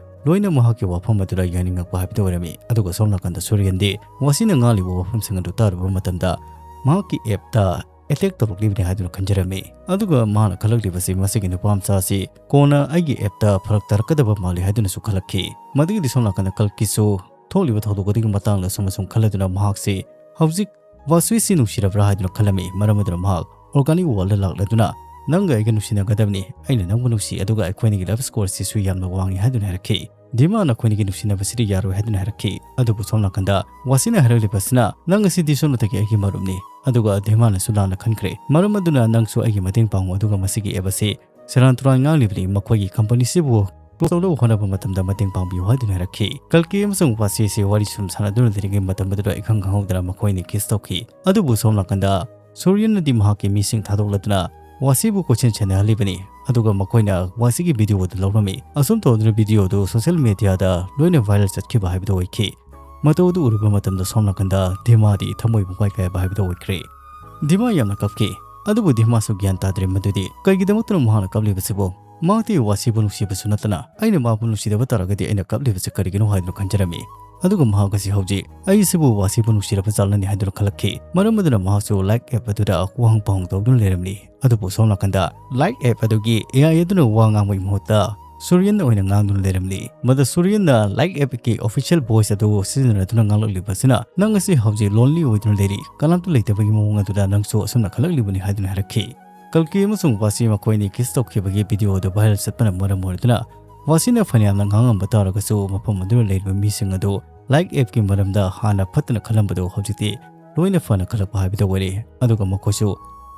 ꯂꯣꯏꯅ ꯃꯍꯥꯛꯀꯤ ꯋꯥꯐꯝ ꯑꯗꯨꯗ ꯌꯥꯅꯤꯡꯉꯛꯄ ꯍꯥꯏꯕꯗꯨ ꯑꯣꯏꯔꯝꯃꯤ꯫ ꯑꯗꯨꯒ ꯁꯣꯝ ꯅꯥꯀꯟꯗ ꯁꯨꯔꯤꯌꯟꯗꯤ ꯋꯥꯁꯤꯅ ꯉꯥꯡꯂꯤꯕ ꯋꯥꯐꯝꯁꯤꯡ ꯑꯗꯨ ꯇꯥꯔꯨꯕ ꯃꯇꯝꯗ ꯃꯍꯥꯛꯀꯤ ꯑꯦꯞꯇ ꯑꯦꯇꯦꯛ ꯇꯧꯔꯛꯂꯤꯕꯅꯤ ꯍꯥꯏꯗꯨꯅ ꯈꯟꯖꯔꯝꯃꯤ꯫ ꯑꯗꯨꯒ ꯃꯥꯅ ꯈꯜꯂꯛꯂꯤꯕꯁꯤ ꯃꯁꯤꯒꯤ ꯅꯨꯄꯥ ꯃꯆꯥ ꯑꯁꯤ ꯀꯣꯟꯅ ꯑꯩꯒꯤ ꯑꯦꯞꯇ ꯐꯔꯛ ꯇꯥꯔꯛꯀꯗꯕ ꯃꯥꯜꯂꯤ ꯍꯥꯏꯗꯨꯅꯁꯨ ꯈꯜꯂꯛꯈꯤ꯫ ꯃꯗꯨꯒꯤꯗꯤ ꯁꯣꯝ ꯅꯥꯀꯟꯗ ꯀꯜꯀꯤꯁꯨ ꯊꯣꯛꯂꯤꯕ ꯊꯧꯗꯣꯛ ꯑꯗꯨꯒꯤ ꯃꯇꯥꯡꯗ ꯑꯁꯨꯝ ꯑꯁꯨꯝ ꯈꯜꯂꯗꯨꯅ ꯃꯍꯥꯛꯁꯤ ꯍꯧꯖꯤꯛ ꯋꯥꯁꯨꯏꯁꯤ ꯅꯨꯡꯁꯤꯔꯕ꯭ꯔꯥ ꯍꯥꯏꯗꯨꯅ ꯈꯜꯂꯝꯃꯤ꯫ ꯃꯔꯝ ꯑꯗꯨꯅ ꯃꯍꯥꯛ ꯑꯣꯔꯒꯥꯅꯤꯛ ꯋꯥꯔꯜꯗ ꯂꯥꯛꯂꯗꯨꯅ ꯅꯪꯒ ꯑꯩꯒ ꯅꯨꯡꯁꯤꯅꯒꯗꯕꯅꯤ, ꯑꯩꯅ ꯅꯪꯕꯨ ꯅꯨꯡꯁꯤ, ꯑꯗꯨꯒ ꯑꯩꯈꯣꯏꯅꯤꯒꯤ ꯂꯚ ꯁ꯭ꯀꯣꯔꯁꯤꯁꯨ ꯌꯥꯝꯅ ꯋꯥꯡꯉꯤ ꯍꯥꯏꯗꯨꯅ ꯍꯥꯏꯔꯛꯈꯤ꯫ ꯗꯤꯃꯥꯅ ꯑꯩꯈꯣꯏꯅꯤꯒꯤ ꯅꯨꯡꯁꯤꯅꯕꯁꯤꯗꯤ ꯌꯥꯔꯣꯏ ꯍꯥꯏꯗꯨꯅ ꯍꯥꯏꯔꯛꯈꯤ꯫ ꯑꯗꯨꯕꯨ ꯁꯣꯝ ꯅꯥꯀꯟꯗ ꯋꯥꯁꯤꯅ ꯍꯥꯏꯔꯛꯂꯤꯕꯁꯤꯅ ꯅꯪ ꯑꯁꯤꯗꯤ ꯁꯣꯝꯅꯇꯒꯤ ꯑꯩꯒꯤ ꯃꯔꯨꯞꯅꯤ, ꯑꯗꯨꯒ ꯗꯤꯃꯥꯅꯁꯨ ꯂꯥꯟꯅ ꯈꯟꯈ꯭ꯔꯦ, ꯃꯔꯝ ꯑꯗꯨꯅ ꯅꯪꯁꯨ ꯑꯩꯒꯤ ꯃꯇꯦꯡ ꯄꯥꯡꯉꯨ, ꯑꯗꯨꯒ ꯃꯁꯤꯒꯤ ꯑꯦꯞ ꯑꯁꯤ ꯁꯦꯔꯥꯟ ꯇꯨꯔꯥꯟ ꯉꯥꯡꯂꯤꯕꯅꯤ, ꯃꯈꯣꯏꯒꯤ ꯀꯝꯄꯅꯤꯁꯤꯕꯨ ꯀ꯭ꯂꯣꯖ ꯇꯧꯅꯕ ꯍꯣꯠꯅꯕ ꯃꯇꯝꯗ ꯃꯇꯦꯡ ꯄꯥꯡꯕꯤꯌꯨ ꯍꯥꯏꯗꯨꯅ ꯍꯥꯏꯔꯛꯈꯤ꯫ ꯀꯜꯀꯤ ꯑꯃꯁꯨꯡ ꯋꯥꯁꯤꯁꯤ ꯋꯥꯔꯤ ꯁꯨꯝ ꯁꯥꯟꯅꯗꯨꯅ ꯂꯩꯔꯤꯉꯩ ꯃꯇꯝ ꯑꯗꯨꯗ ꯏꯈꯪ ꯈꯪꯍꯧꯗꯅ ꯃꯈꯣꯏ ꯑꯅꯤ ꯀꯤꯁ ꯇꯧꯈꯤ꯫ ꯑꯗꯨꯕꯨ ꯁꯣꯝ ꯅꯥꯀꯟꯗ ꯁꯨꯔꯤꯌꯟꯅꯗꯤ ꯃꯍꯥꯛꯀꯤ ꯃꯤꯁꯤꯡ ꯊꯥꯗꯣꯛꯂꯗꯨꯅ ꯋꯥꯁꯤꯕꯨ ꯀꯣꯏꯁꯦꯟ ꯁꯦꯟꯅꯍꯜꯂꯤꯕꯅꯤ, ꯑꯗꯨꯒ ꯃꯈꯣꯏꯅ ꯋꯥꯁꯤꯒꯤ ꯚꯤꯗꯤꯑꯣ ꯑꯗꯨ ꯂꯧꯔꯝꯃꯤ꯫ ꯑꯁꯨꯝ ꯇꯧꯗꯨꯅ ꯚꯤꯗꯤꯑꯣ ꯑꯗꯨ ꯁꯣꯁꯤꯌꯦꯜ ꯃꯦꯗꯤꯌꯥꯗ ꯂꯣꯏꯅ ꯚꯥꯏꯔꯦꯜ ꯆꯠꯈꯤꯕ ꯍꯥꯏꯕꯗꯨ ꯑꯣꯏꯈꯤ꯫ ꯃꯇꯧ ꯑꯗꯨ ꯎꯔꯨꯕ ꯃꯇꯝꯗ ꯁꯣꯝ ꯅꯥꯀꯟꯗ ꯗꯤꯃꯥꯗꯤ ꯊꯃꯣꯏ ꯄꯨꯡꯀꯥꯏ ꯀꯥꯏꯕ ꯍꯥꯏꯕꯗꯨ ꯑꯣꯏꯈ꯭ꯔꯦ꯫ ꯗꯤꯃꯥ ꯌꯥꯝꯅ ꯀꯞꯈꯤ, ꯑꯗꯨꯕꯨ ꯗꯤꯃꯥꯁꯨ ꯒ꯭ꯌꯥꯟ ꯇꯥꯗ꯭ꯔꯦ ꯃꯗꯨꯗꯤ ꯀꯩꯒꯤꯗꯃꯛꯇꯅꯣ ꯃꯍꯥꯛꯅ ꯀꯞꯂꯤꯕꯁꯤꯕꯨ꯫ ꯃꯍꯥꯛꯇꯤ ꯋꯥꯁꯤꯕꯨ ꯅꯨꯡꯁꯤꯕꯁꯨ ꯅꯠꯇꯅ ꯑꯩꯅ ꯃꯥꯕꯨ ꯅꯨꯡꯁꯤꯗꯕ ꯇꯥꯔꯒꯗꯤ ꯑꯩꯅ ꯀꯞꯂꯤꯕꯁꯤ ꯀꯔꯤꯒꯤꯅꯣ ꯍꯥꯏꯗꯨꯅ ꯈꯟꯖꯔꯝꯃꯤ꯫ ꯑꯗꯨꯒ ꯃꯍꯥꯛ ꯑꯁꯤ ꯍꯧꯖꯤꯛ ꯑꯩꯁꯤꯕꯨ ꯋꯥꯁꯤꯕꯨ ꯅꯨꯡꯁꯤꯔꯕ ꯖꯥꯠꯂꯅꯤ ꯍꯥꯏꯗꯨꯅ ꯈꯜꯂꯛꯈꯤ꯫ ꯃꯔꯝ ꯑꯗꯨꯅ ꯃꯍꯥꯛꯁꯨ ꯂꯥꯏꯛ ꯑꯦꯞ ꯑꯗꯨꯗ ꯋꯥꯍꯪ ꯄꯥꯎꯍꯪ ꯇꯧꯗꯨꯅ ꯂꯩꯔꯝꯂꯤ꯫ ꯑꯗꯨꯕꯨ ꯁꯣꯝ ꯅꯥꯀꯟꯗ ꯂꯥꯏꯛ ꯑꯦꯞ ꯑꯗꯨꯒꯤ ꯑꯦ ꯑꯥꯏ ꯑꯗꯨꯅ ꯋꯥ ꯉꯥꯡꯕꯒꯤ ꯃꯍꯨꯠꯇ ꯁꯨꯔꯤꯌꯟ ꯑꯣꯏꯅ ꯉꯥꯡꯗꯨꯅ ꯂꯩꯔꯝꯂꯤ꯫ ꯃꯗ ꯁꯨꯔꯤꯌꯟꯅ ꯂꯥꯏꯛ ꯑꯦꯞꯀꯤ ꯑꯣꯐꯤꯁꯤꯌꯦꯜ ꯚꯣꯏꯁ ꯑꯗꯨ ꯁꯤꯖꯤꯟꯅꯗꯨꯅ ꯉꯥꯡꯂꯛꯂꯤꯕꯁꯤꯅ ꯅꯪ ꯑꯁꯤ ꯍꯧꯖꯤꯛ ꯂꯣꯟꯂꯤ ꯑꯣꯏꯗꯨꯅ ꯂꯩꯔꯤ, ꯀꯅꯥꯝꯇ ꯂꯩꯇꯕꯒꯤ ꯃꯑꯣꯡ ꯑꯗꯨꯗ ꯅꯪꯁꯨ ꯑꯁꯨꯝꯅ ꯈꯜꯂꯛꯂꯤꯕꯅꯤ ꯍꯥꯏꯗꯨꯅ ꯍꯥꯏꯔꯛꯈꯤ꯫ ꯀꯜꯀꯤ ꯑꯃꯁꯨꯡ ꯋꯥꯁꯤ ꯃꯈꯣꯏ ꯑꯅꯤ ꯀꯤꯁ ꯇꯧꯈꯤꯕꯒꯤ ꯚꯤꯗꯤꯑꯣ ꯑꯗꯨ ꯚꯥꯏꯔꯦꯜ ꯆꯠꯄꯅ ꯃꯔꯝ ꯑꯣꯏꯔꯗꯨꯅ ꯋꯥꯁꯤꯅ ꯐꯅꯌꯥꯝꯅ ꯉꯥꯡꯉꯝꯕ ꯇꯥꯔꯒꯁꯨ ꯃꯐꯝ ꯑꯗꯨꯗ ꯂꯩꯔꯤꯕ ꯃꯤꯁꯤꯡ ꯑꯗꯨ ꯂꯥꯏꯛ ꯑꯦꯞꯀꯤ ꯃꯔꯝꯗ ꯍꯥꯟꯅ ꯐꯠꯇꯅ ꯈꯜꯂꯝꯕꯗꯨ ꯍꯧꯖꯤꯛꯇꯤ ꯂꯣꯏꯅ ꯐꯅ ꯈꯜꯂꯛꯄ ꯍꯥꯏꯕꯗꯨ ꯑꯣꯏꯔꯦ꯫ ꯑꯗꯨꯒ ꯃꯈꯣꯏꯁꯨ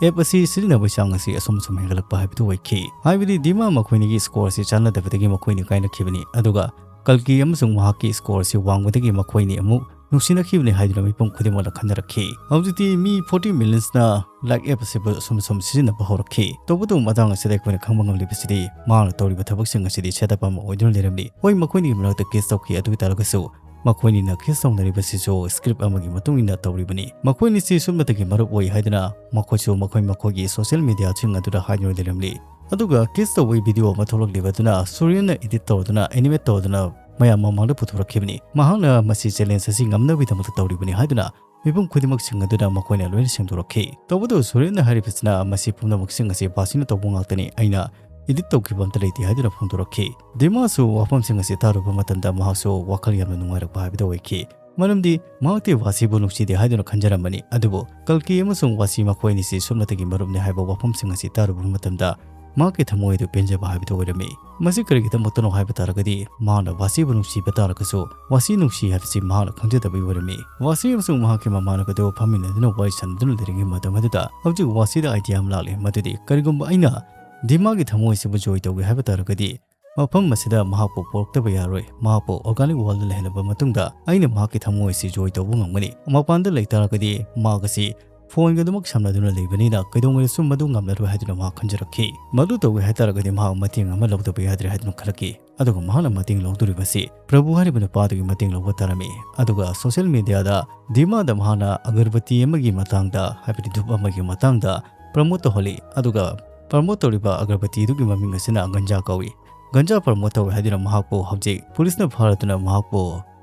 ꯑꯦꯞ ꯑꯁꯤ ꯁꯤꯖꯤꯟꯅꯕꯒꯤ ꯆꯥꯡ ꯑꯁꯤ ꯑꯁꯨꯝ ꯑꯁꯨꯝ ꯍꯦꯟꯒꯠꯂꯛꯄ ꯍꯥꯏꯕꯗꯨ ꯑꯣꯏꯈꯤ꯫ ꯍꯥꯏꯕꯗꯤ ꯗꯤꯃꯥ ꯃꯈꯣꯏꯅꯤꯒꯤ ꯁ꯭ꯀꯣꯔ ꯑꯁꯤ ꯆꯥꯟꯅꯗꯕꯗꯒꯤ ꯃꯈꯣꯏꯅꯤ ꯀꯥꯏꯅꯈꯤꯕꯅꯤ꯫ ꯑꯗꯨꯒ ꯀꯜꯀꯤ ꯑꯃꯁꯨꯡ ꯃꯍꯥꯛꯀꯤ score ꯑꯁꯤ ꯋꯥꯡꯕꯗꯒꯤ ꯃꯈꯣꯏꯅꯤ ꯑꯃꯨꯛ ꯅꯨꯡꯁꯤꯅꯈꯤꯕꯅꯤ ꯍꯥꯏꯗꯨꯅ ꯃꯤꯄꯨꯝ ꯈꯨꯗꯤꯡꯃꯛꯅ ꯈꯟꯅꯔꯛꯈꯤ꯫ ꯍꯧꯖꯤꯛꯇꯤ ꯃꯤ forty millions ꯅ like app ꯑꯁꯤꯕꯨ ꯑꯁꯨꯝ ꯑꯁꯨꯝ ꯁꯤꯖꯤꯟꯅꯕ ꯍꯧꯔꯛꯈꯤ꯫ ꯇꯧꯕꯇꯕꯨ ꯃꯇꯥꯡ ꯑꯁꯤꯗ ꯑꯩꯈꯣꯏꯅ ꯈꯪꯕ ꯉꯝꯂꯤꯕꯁꯤꯗꯤ ꯃꯍꯥꯛꯅ ꯇꯧꯔꯤꯕ ꯊꯕꯛꯁꯤꯡ ꯑꯁꯤꯗꯤ setup ꯑꯃ ꯑꯣꯏꯗꯨꯅ ꯂꯩꯔꯝꯂꯤ꯫ ꯍꯣꯏ, ꯃꯈꯣꯏꯅꯤꯒꯤ ꯃꯔꯛꯇ kiss ꯇꯧꯈꯤ, ꯑꯗꯨ ꯑꯣꯏ ꯇꯥꯔꯒꯁꯨ ꯃꯈꯣꯏꯅꯤꯅ kiss ꯇꯧꯅꯔꯤꯕꯁꯤꯁꯨ script ꯑꯃꯒꯤ ꯃꯇꯨꯡ ꯏꯟꯅ ꯇꯧꯔꯤꯕꯅꯤ꯫ ꯃꯈꯣꯏꯅꯤꯁꯤ ꯁꯨꯞꯅꯇꯒꯤ ꯃꯔꯨꯞ ꯑꯣꯏ ꯍꯥꯏꯗꯨꯅ ꯃꯈꯣꯏꯁꯨ ꯃꯈꯣꯏ ꯃꯈꯣꯏꯒꯤ social media ꯁꯤꯡ ꯑꯗꯨꯗ ꯍꯥꯏꯗꯨꯅ ꯂꯩꯔꯝꯂꯤ꯫ ꯑꯗꯨꯒ kiss ꯇꯧꯕꯒꯤ video ꯑꯃ ꯊꯣꯛꯂꯛꯂꯤꯕ ꯑꯗꯨꯅ ꯁꯨꯔꯦꯟꯅ edit ꯇꯧꯗꯨꯅ, animate ꯇꯧꯗꯨꯅ ꯃꯌꯥꯝ ꯃꯃꯥꯡꯗ ꯄꯨꯊꯣꯔꯛꯈꯤꯕꯅꯤ꯫ ꯃꯍꯥꯛꯅ ꯃꯁꯤ challenge ꯑꯁꯤ ꯉꯝꯅꯕꯒꯤꯗꯃꯛꯇ ꯇꯧꯔꯤꯕꯅꯤ ꯍꯥꯏꯗꯨꯅ ꯃꯤꯄꯨꯝ ꯈꯨꯗꯤꯡꯃꯛꯁꯤꯡ ꯑꯗꯨꯅ ꯃꯈꯣꯏꯅ ꯂꯣꯏꯅ ꯁꯦꯡꯗꯣꯔꯛꯈꯤ꯫ ꯇꯧꯕꯇꯕꯨ ꯁꯨꯔꯦꯟꯅ ꯍꯥꯏꯔꯤꯕꯁꯤꯅ ꯃꯁꯤ ꯄꯨꯝꯅꯃꯛꯁꯤꯡ ꯑꯁꯤ ꯕꯥꯁꯤꯅ ꯇꯧꯕ ꯉꯥꯛꯇꯅꯤ, ꯑꯩꯅ edit ꯇꯧꯈꯤꯕ ꯑꯝꯇ ꯂꯩꯇꯦ ꯍꯥꯏꯗꯨꯅ ꯐꯣꯡꯗꯣꯔꯛꯈꯤ꯫ ꯗꯤꯃꯥꯁꯨ ꯋꯥꯐꯝꯁꯤꯡ ꯑꯁꯤ ꯇꯥꯔꯨꯕ ꯃꯇꯝꯗ ꯃꯍꯥꯛꯁꯨ ꯋꯥꯈꯜ ꯌꯥꯝꯅ ꯅꯨꯡꯉꯥꯏꯔꯛꯄ ꯍꯥꯏꯕꯗꯨ ꯑꯣꯏꯈꯤ꯫ ꯃꯔꯝꯗꯤ ꯃꯍꯥꯛꯇꯤ ꯕꯥꯁꯤꯕꯨ ꯅꯨꯡꯁꯤꯗꯦ ꯍꯥꯏꯗꯨꯅ ꯈꯟꯖꯔꯝꯕꯅꯤ, ꯑꯗꯨꯕꯨ ꯀꯜꯀꯤ ꯑꯃꯁꯨꯡ ꯕꯥꯁꯤ ꯃꯈꯣꯏ ꯑꯅꯤꯁꯤ ꯁꯨꯞꯅꯇꯒꯤ ꯃꯔꯨꯞꯅꯤ ꯍꯥꯏꯕ ꯋꯥꯐꯝꯁꯤꯡ ꯑꯁꯤ ꯇꯥꯔꯨꯕ ꯃꯇꯝꯗ ꯃꯍꯥꯛꯀꯤ ꯊꯃꯣꯏ ꯑꯗꯨ ꯄꯦꯟꯖꯕ ꯍꯥꯏꯕꯗꯨ ꯑꯣꯏꯔꯝꯃꯤ꯫ ꯃꯁꯤ ꯀꯔꯤꯒꯤꯗꯃꯛꯇꯅꯣ ꯍꯥꯏꯕ ꯇꯥꯔꯒꯗꯤ, ꯃꯍꯥꯛꯅ ꯕꯥꯁꯤꯕꯨ ꯅꯨꯡꯁꯤꯕ ꯇꯥꯔꯒꯁꯨ, ꯕꯥꯁꯤ ꯅꯨꯡꯁꯤ ꯍꯥꯏꯕꯁꯤ ꯃꯍꯥꯛꯅ ꯈꯪꯖꯗꯕꯒꯤ ꯑꯣꯏꯔꯝꯃꯤ꯫ ꯕꯥꯁꯤ ꯑꯃꯁꯨꯡ ꯃꯍꯥꯛꯀꯤ ꯃꯃꯥꯟꯅꯕꯗꯨ ꯐꯝꯃꯤꯟꯅꯗꯨꯅ ꯋꯥꯔꯤ ꯁꯥꯟꯅꯗꯨꯅ ꯂꯩꯔꯤꯉꯩ ꯃꯇꯝ ꯑꯗꯨꯗ ꯍꯧꯖꯤꯛ ꯕꯥꯁꯤꯗ idea ꯑꯃ ꯂꯥꯛꯂꯦ, ꯃꯗꯨꯗꯤ ꯀꯔꯤꯒꯨꯝꯕ ꯑꯩꯅ ꯗꯤꯃꯥꯒꯤ ꯊꯃꯣꯏ ꯑꯁꯤꯕꯨ joy ꯇꯧꯒꯦ ꯍꯥꯏꯕ ꯇꯥꯔꯒꯗꯤ, ꯃꯐꯝ ꯑꯁꯤꯗ ꯃꯍꯥꯛꯄꯨ ꯄꯣꯔꯛꯇꯕ ꯌꯥꯔꯣꯏ꯫ ꯃꯍꯥꯛꯄꯨ organic world ꯗ ꯂꯩꯍꯜꯂꯕ ꯃꯇꯨꯡꯗ ꯑꯩꯅ ꯃꯍꯥꯛꯀꯤ ꯊꯃꯣꯏ ꯑꯁꯤ joy ꯇꯧꯕ ꯉꯝꯒꯅꯤ꯫ ꯃꯄꯥꯟꯗ ꯂꯩ ꯇꯥꯔꯒꯗꯤ ꯃꯍꯥꯛ ꯑꯁꯤ phone ꯒ ꯑꯗꯨꯃꯛ ꯁꯝꯅꯗꯨꯅ ꯂꯩꯕꯅꯤꯅ ꯀꯩꯗꯧꯉꯩꯗꯁꯨ ꯃꯗꯨ ꯉꯝꯂꯔꯣꯏ ꯍꯥꯏꯗꯨꯅ ꯃꯍꯥꯛ ꯈꯟꯖꯔꯛꯈꯤ꯫ ꯃꯗꯨ ꯇꯧꯒꯦ ꯍꯥꯏ ꯇꯥꯔꯒꯗꯤ ꯃꯍꯥꯛ ꯃꯇꯦꯡ ꯑꯃ ꯂꯧꯗꯕ ꯌꯥꯗ꯭ꯔꯦ ꯍꯥꯏꯗꯨꯅ ꯈꯜꯂꯛꯈꯤ꯫ ꯑꯗꯨꯒ ꯃꯍꯥꯛꯅ ꯃꯇꯦꯡ ꯂꯧꯗꯣꯔꯤꯕꯁꯤ ꯄ꯭ꯔꯚꯨ ꯍꯥꯏꯔꯤꯕ ꯅꯨꯄꯥꯗꯨꯒꯤ ꯃꯇꯦꯡ ꯂꯧꯕ ꯇꯥꯔꯝꯃꯤ꯫ ꯑꯗꯨꯒ social media ꯗ ꯗꯤꯃꯥꯗ ꯃꯍꯥꯛꯅ ꯑꯒꯔꯕꯇꯤ ꯑꯃꯒꯤ ꯃꯇꯥꯡꯗ, ꯍꯥꯏꯕꯗꯤ ꯙꯨꯞ ꯑꯃꯒꯤ ꯃꯇꯥꯡꯗ promote ꯇꯧꯍꯜꯂꯤ꯫ ꯑꯗꯨꯒ promote ꯇꯧꯔꯤꯕ ꯑꯒꯔꯕꯇꯤꯗꯨꯒꯤ ꯃꯃꯤꯡ ꯑꯁꯤꯅ ꯒꯟꯖꯥ ꯀꯧꯏ꯫ ꯒꯟꯖꯥ promote ꯇꯧꯏ ꯍꯥꯏꯗꯨꯅ ꯃꯍꯥꯛꯄꯨ ꯍꯧꯖꯤꯛ ꯄꯨꯂꯤꯁꯅ ꯐꯥꯔꯗꯨꯅ ꯃꯍꯥꯛꯄꯨ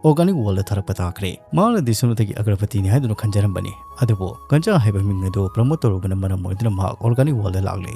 organic world ꯗ ꯊꯥꯔꯛꯄ ꯇꯥꯈ꯭ꯔꯦ꯫ ꯃꯍꯥꯛꯅꯗꯤ ꯁꯨꯞꯅꯇꯒꯤ ꯑꯒꯔꯕꯇꯤꯅꯤ ꯍꯥꯏꯗꯨꯅ ꯈꯟꯖꯔꯝꯕꯅꯤ, ꯑꯗꯨꯕꯨ ꯒꯟꯖꯥ ꯍꯥꯏꯕ ꯃꯤꯡ ꯑꯗꯨ promote ꯇꯧꯔꯨꯕꯅ ꯃꯔꯝ ꯑꯣꯏꯗꯨꯅ ꯃꯍꯥꯛ organic world ꯗ ꯂꯥꯛꯂꯦ꯫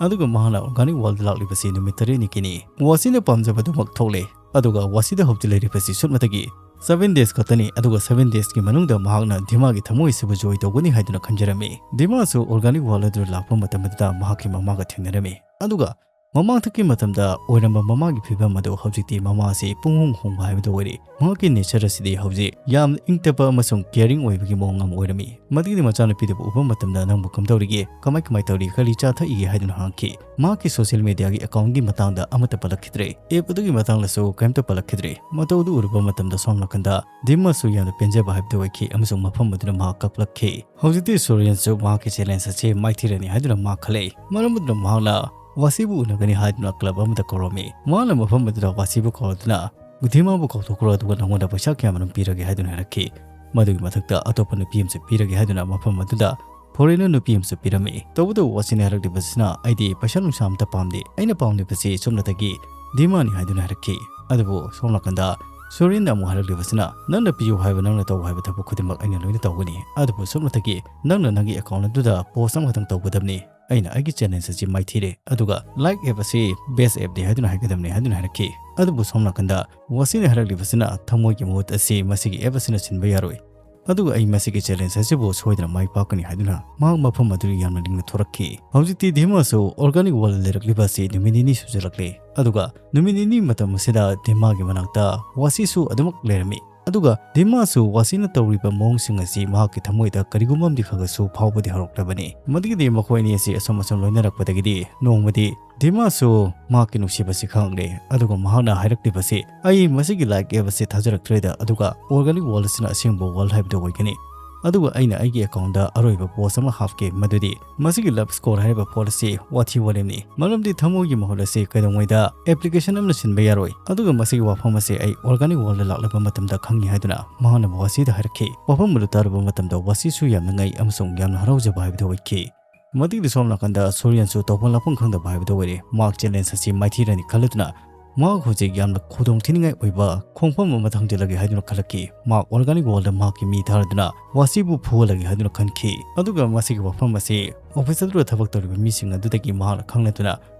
ꯑꯗꯨꯒ ꯃꯍꯥꯛꯅ organic world ꯗ ꯂꯥꯛꯂꯤꯕꯁꯤ ꯅꯨꯃꯤꯠ ꯇꯔꯦꯠꯅꯤꯒꯤꯅꯤ꯫ ꯋꯥꯁꯤꯅ ꯄꯥꯝꯖꯕꯗꯨꯃꯛ ꯊꯣꯛꯂꯦ꯫ ꯑꯗꯨꯒ ꯋꯥꯁꯤꯗ ꯍꯧꯖꯤꯛ ꯂꯩꯔꯤꯕꯁꯤ ꯁꯨꯞꯅꯇꯒꯤ seven days ꯈꯛꯇꯅꯤ, ꯑꯗꯨꯒ seven days ꯀꯤ ꯃꯅꯨꯡꯗ ꯃꯍꯥꯛꯅ ꯗꯤꯃꯥꯒꯤ ꯊꯃꯣꯏ ꯑꯁꯤꯕꯨ joy ꯇꯧꯒꯅꯤ ꯍꯥꯏꯗꯨꯅ ꯈꯟꯖꯔꯝꯃꯤ꯫ ꯗꯤꯃꯥꯁꯨ organic world ꯑꯗꯨꯗ ꯂꯥꯛꯄ ꯃꯇꯝ ꯑꯗꯨꯗ ꯃꯍꯥꯛꯀꯤ ꯃꯃꯥꯒ ꯊꯦꯡꯅꯔꯝꯃꯤ꯫ ꯑꯗꯨꯒ ꯃꯃꯥꯡꯊꯛꯀꯤ ꯃꯇꯝꯗ ꯑꯣꯏꯔꯝꯕ ꯃꯃꯥꯒꯤ ꯐꯤꯕꯝ ꯑꯗꯨ ꯍꯧꯖꯤꯛꯇꯤ ꯃꯃꯥꯁꯤ ꯄꯨꯡꯍꯣꯡ ꯍꯣꯡꯕ ꯍꯥꯏꯕꯗꯨ ꯑꯣꯏꯔꯦ꯫ ꯃꯍꯥꯛꯀꯤ nature ꯑꯁꯤꯗꯤ ꯍꯧꯖꯤꯛ ꯌꯥꯝꯅ ꯏꯪ ꯇꯞꯄ ꯑꯃꯁꯨꯡ caring ꯑꯣꯏꯕꯒꯤ ꯃꯑꯣꯡ ꯑꯃ ꯑꯣꯏꯔꯝꯃꯤ꯫ ꯃꯗꯨꯒꯤꯗꯤ ꯃꯆꯥꯅꯨꯄꯤꯗꯨꯕꯨ ꯎꯕ ꯃꯇꯝꯗ "ꯅꯪꯕꯨ ꯀꯝꯗꯧꯔꯤꯒꯦ? ꯀꯃꯥꯏ ꯀꯃꯥꯏ ꯇꯧꯔꯤ? ꯀꯔꯤ ꯆꯥ ꯊꯛꯏꯒꯦ?" ꯍꯥꯏꯗꯨꯅ ꯍꯪꯉꯛꯈꯤ꯫ ꯃꯍꯥꯛꯀꯤ social mediaꯒꯤ accountꯒꯤ ꯃꯇꯥꯡꯗ ꯑꯃꯠꯇ ꯄꯜꯂꯛꯈꯤꯗ꯭ꯔꯦ꯫ App ꯑꯗꯨꯒꯤ ꯃꯇꯥꯡꯗꯁꯨ ꯀꯔꯤꯝꯇ ꯄꯜꯂꯛꯈꯤꯗ꯭ꯔꯦ꯫ ꯃꯇꯧ ꯑꯗꯨ ꯎꯔꯨꯕ ꯃꯇꯝꯗ ꯁꯣꯝ ꯅꯥꯀꯟꯗ ꯗꯤꯃꯥꯁꯨ ꯌꯥꯝꯅ ꯄꯦꯟꯖꯕ ꯍꯥꯏꯕꯗꯨ ꯑꯣꯏꯈꯤ ꯑꯃꯁꯨꯡ ꯃꯐꯝ ꯑꯗꯨꯗ ꯃꯍꯥꯛ ꯀꯞꯂꯛꯈꯤ꯫ ꯍꯧꯖꯤꯛꯇꯤ ꯁꯣꯔꯤꯌꯟꯁꯨ ꯃꯍꯥꯛꯀꯤ challenge ꯑꯁꯤ ꯃꯥꯏꯊꯤꯔꯅꯤ ꯍꯥꯏꯗꯨꯅ ꯃꯥ ꯈꯜꯂꯛꯏ꯫ ꯃꯔꯝ ꯑꯗꯨꯅ ꯃꯍꯥꯛꯅ ꯋꯥꯁꯤꯕꯨ ꯎꯅꯒꯅꯤ ꯍꯥꯏꯗꯨꯅ club ꯑꯃꯗ ꯀꯧꯔꯝꯃꯤ꯫ ꯃꯍꯥꯛꯅ ꯃꯐꯝ ꯑꯗꯨꯗ ꯋꯥꯁꯤꯕꯨ ꯀꯧꯔꯗꯨꯅ "ꯗꯤꯃꯥꯕꯨ ꯀꯧꯊꯣꯛꯈ꯭ꯔꯣ, ꯑꯗꯨꯒ ꯅꯉꯣꯟꯗ ꯄꯩꯁꯥ ꯀꯌꯥꯃꯔꯨꯝ ꯄꯤꯔꯒꯦ" ꯍꯥꯏꯗꯨꯅ ꯍꯥꯏꯔꯛꯈꯤ꯫ ꯃꯗꯨꯒꯤ ꯃꯊꯛꯇ ꯑꯇꯣꯞꯄ ꯅꯨꯄꯤ ꯑꯃꯁꯨ ꯄꯤꯔꯒꯦ ꯍꯥꯏꯗꯨꯅ ꯃꯐꯝ ꯑꯗꯨꯗ foreigner ꯅꯨꯄꯤ ꯑꯃꯁꯨ ꯄꯤꯔꯝꯃꯤ꯫ ꯇꯧꯕꯇꯕꯨ ꯋꯥꯁꯤꯅ ꯍꯥꯏꯔꯛꯂꯤꯕꯁꯤꯅ "ꯑꯩꯗꯤ ꯄꯩꯁꯥ ꯅꯨꯡꯁꯥ ꯑꯝꯇ ꯄꯥꯝꯗꯦ, ꯑꯩꯅ ꯄꯥꯝꯂꯤꯕꯁꯤ ꯁꯨꯞꯅꯇꯒꯤ ꯗꯤꯃꯥꯅꯤ" ꯍꯥꯏꯗꯨꯅ ꯍꯥꯏꯔꯛꯈꯤ꯫ ꯑꯗꯨꯕꯨ ꯁꯣꯝ ꯅꯥꯀꯟꯗ ꯁꯣꯔꯤꯟꯅ ꯑꯃꯨꯛ ꯍꯥꯏꯔꯛꯂꯤꯕꯁꯤꯅ "ꯅꯪꯅ ꯄꯤꯌꯨ ꯍꯥꯏꯕ, ꯅꯪꯅ ꯇꯧ ꯍꯥꯏꯕ ꯊꯕꯛ ꯈꯨꯗꯤꯡꯃꯛ ꯑꯩꯅ ꯂꯣꯏꯅ ꯇꯧꯒꯅꯤ, ꯑꯗꯨꯕꯨ ꯁꯨꯞꯅꯇꯒꯤ ꯅꯪꯅ ꯅꯪꯒꯤ account ꯑꯗꯨꯗ post ꯑꯃꯈꯛꯇꯪ ꯇꯧꯒꯗꯕꯅꯤ꯫ ꯑꯩꯅ ꯑꯩꯒꯤ challenge ꯑꯁꯤ ꯃꯥꯏꯊꯤꯔꯦ, ꯑꯗꯨꯒ like app ꯑꯁꯤ best appꯅꯤ ꯍꯥꯏꯗꯨꯅ ꯍꯥꯏꯒꯗꯕꯅꯤ" ꯍꯥꯏꯗꯨꯅ ꯍꯥꯏꯔꯛꯈꯤ꯫ ꯑꯗꯨꯕꯨ ꯁꯣꯝ ꯅꯥꯀꯟꯗ ꯋꯥꯁꯤꯅ ꯍꯥꯏꯔꯛꯂꯤꯕꯁꯤꯅ "ꯊꯃꯣꯏꯒꯤ ꯃꯍꯨꯠ ꯑꯁꯤ ꯃꯁꯤꯒꯤ app ꯑꯁꯤꯅ ꯁꯤꯟꯕ ꯌꯥꯔꯣꯏ, ꯑꯗꯨꯒ ꯑꯩ ꯃꯁꯤꯒꯤ challenge ꯑꯁꯤꯕꯨ ꯁꯣꯏꯗꯅ ꯃꯥꯏ ꯄꯥꯛꯀꯅꯤ" ꯍꯥꯏꯗꯨꯅ ꯃꯍꯥꯛ ꯃꯐꯝ ꯑꯗꯨꯗ ꯌꯥꯝꯅ ꯂꯤꯡꯅ ꯊꯣꯔꯛꯈꯤ꯫ ꯍꯧꯖꯤꯛꯇꯤ ꯗꯤꯃꯥꯁꯨ organic world ꯂꯩꯔꯛꯂꯤꯕ ꯑꯁꯤ ꯅꯨꯃꯤꯠ ꯅꯤꯅꯤ ꯁꯨꯖꯜꯂꯛꯂꯦ, ꯑꯗꯨꯒ ꯅꯨꯃꯤꯠ ꯅꯤꯅꯤ ꯃꯇꯝ ꯑꯁꯤꯗ ꯗꯤꯃꯥꯒꯤ ꯃꯅꯥꯛꯇ ꯋꯥꯁꯤꯁꯨ ꯑꯗꯨꯃꯛ ꯂꯩꯔꯝꯃꯤ꯫ ꯑꯗꯨꯒ ꯗꯤꯃꯥꯁꯨ ꯋꯥꯁꯤꯅ ꯇꯧꯔꯤꯕ ꯃꯑꯣꯡꯁꯤꯡ ꯑꯁꯤ ꯃꯍꯥꯛꯀꯤ ꯊꯃꯣꯏꯗ ꯀꯔꯤꯒꯨꯝꯕ ꯑꯃꯗꯤ ꯈꯔ ꯈꯔꯁꯨ ꯐꯥꯎꯕꯗꯤ ꯍꯧꯔꯛꯂꯕꯅꯤ꯫ ꯃꯗꯨꯒꯤꯗꯤ ꯃꯈꯣꯏ ꯑꯅꯤ ꯑꯁꯤ ꯑꯁꯨꯝ ꯑꯁꯨꯝ ꯂꯣꯏꯅꯔꯛꯄꯗꯒꯤꯗꯤ ꯅꯣꯡꯃꯗꯤ ꯗꯤꯃꯥꯁꯨ ꯃꯍꯥꯛꯀꯤ ꯅꯨꯡꯁꯤꯕꯁꯤ ꯈꯪꯂꯦ, ꯑꯗꯨꯒ ꯃꯍꯥꯛꯅ ꯍꯥꯏꯔꯛꯂꯤꯕꯁꯤ, "ꯑꯩ ꯃꯁꯤꯒꯤ like app ꯑꯁꯤ ꯊꯥꯖꯔꯛꯇ꯭ꯔꯦꯗ, ꯑꯗꯨꯒ organic world ꯑꯁꯤꯅ ꯑꯁꯦꯡꯕ world ꯍꯥꯏꯕꯗꯨ ꯑꯣꯏꯒꯅꯤ, ꯑꯗꯨꯒ ꯑꯩꯅ ꯑꯩꯒꯤ accountꯗ ꯑꯔꯣꯏꯕ post ꯑꯃ ꯍꯥꯞꯀꯦ, ꯃꯗꯨꯗꯤ ꯃꯁꯤꯒꯤ love score ꯍꯥꯏꯔꯤꯕ ꯄꯣꯠ ꯑꯁꯤ ꯋꯥꯊꯤ ꯋꯥꯔꯦꯝꯅꯤ, ꯃꯔꯝꯗꯤ ꯊꯃꯣꯏꯒꯤ ꯃꯍꯨꯠ ꯑꯁꯤ ꯀꯩꯗꯧꯉꯩꯗ application ꯑꯃꯅ ꯁꯤꯟꯕ ꯌꯥꯔꯣꯏ, ꯑꯗꯨꯒ ꯃꯁꯤꯒꯤ ꯋꯥꯐꯝ ꯑꯁꯤ ꯑꯩ organic worldꯗ ꯂꯥꯛꯂꯕ ꯃꯇꯝꯗ ꯈꯪꯉꯤ" ꯍꯥꯏꯗꯨꯅ ꯃꯍꯥꯛꯅ ꯋꯥꯁꯤꯗ ꯍꯥꯏꯔꯛꯈꯤ꯫ ꯋꯥꯐꯝ ꯑꯗꯨ ꯇꯥꯔꯨꯕ ꯃꯇꯝꯗ ꯋꯥꯁꯤꯁꯨ ꯌꯥꯝꯅ ꯉꯛꯏ ꯑꯃꯁꯨꯡ ꯌꯥꯝꯅ ꯍꯔꯥꯎꯖꯕ ꯍꯥꯏꯕꯗꯨ ꯑꯣꯏꯈꯤ꯫ ꯃꯗꯨꯒꯤꯗꯤ ꯁꯣꯝ ꯅꯥꯀꯟꯗ ꯁꯣꯔꯤꯌꯟꯁꯨ ꯇꯧꯐꯝ ꯂꯥꯛꯐꯝ ꯈꯪꯗꯕ ꯍꯥꯏꯕꯗꯨ ꯑꯣꯏꯔꯦ꯫ ꯃꯍꯥꯛ challenge ꯑꯁꯤ ꯃꯥꯏꯊꯤꯔꯅꯤ ꯈꯜꯂꯗꯨꯅ ꯃꯍꯥꯛ ꯍꯧꯖꯤꯛ ꯌꯥꯝꯅ ꯈꯨꯗꯣꯡꯊꯤꯅꯤꯡꯉꯥꯏ ꯑꯣꯏꯕ ꯈꯣꯡꯐꯝ ꯑꯃ ꯊꯥꯡꯖꯤꯜꯂꯒꯦ ꯍꯥꯏꯗꯨꯅ ꯈꯜꯂꯛꯈꯤ꯫ ꯃꯍꯥꯛ organic worldꯗ ꯃꯍꯥꯛꯀꯤ ꯃꯤ ꯊꯥꯔꯗꯨꯅ ꯋꯥꯁꯤꯕꯨ ꯐꯨꯍꯜꯂꯒꯦ ꯍꯥꯏꯗꯨꯅ ꯈꯟꯈꯤ꯫ ꯑꯗꯨꯒ ꯃꯁꯤꯒꯤ ꯋꯥꯐꯝ ꯑꯁꯤ office ꯑꯗꯨꯗ ꯊꯕꯛ ꯇꯧꯔꯤꯕ ꯃꯤꯁꯤꯡ ꯑꯗꯨꯗꯒꯤ ꯃꯍꯥꯛꯅ ꯈꯪꯂꯗꯨꯅ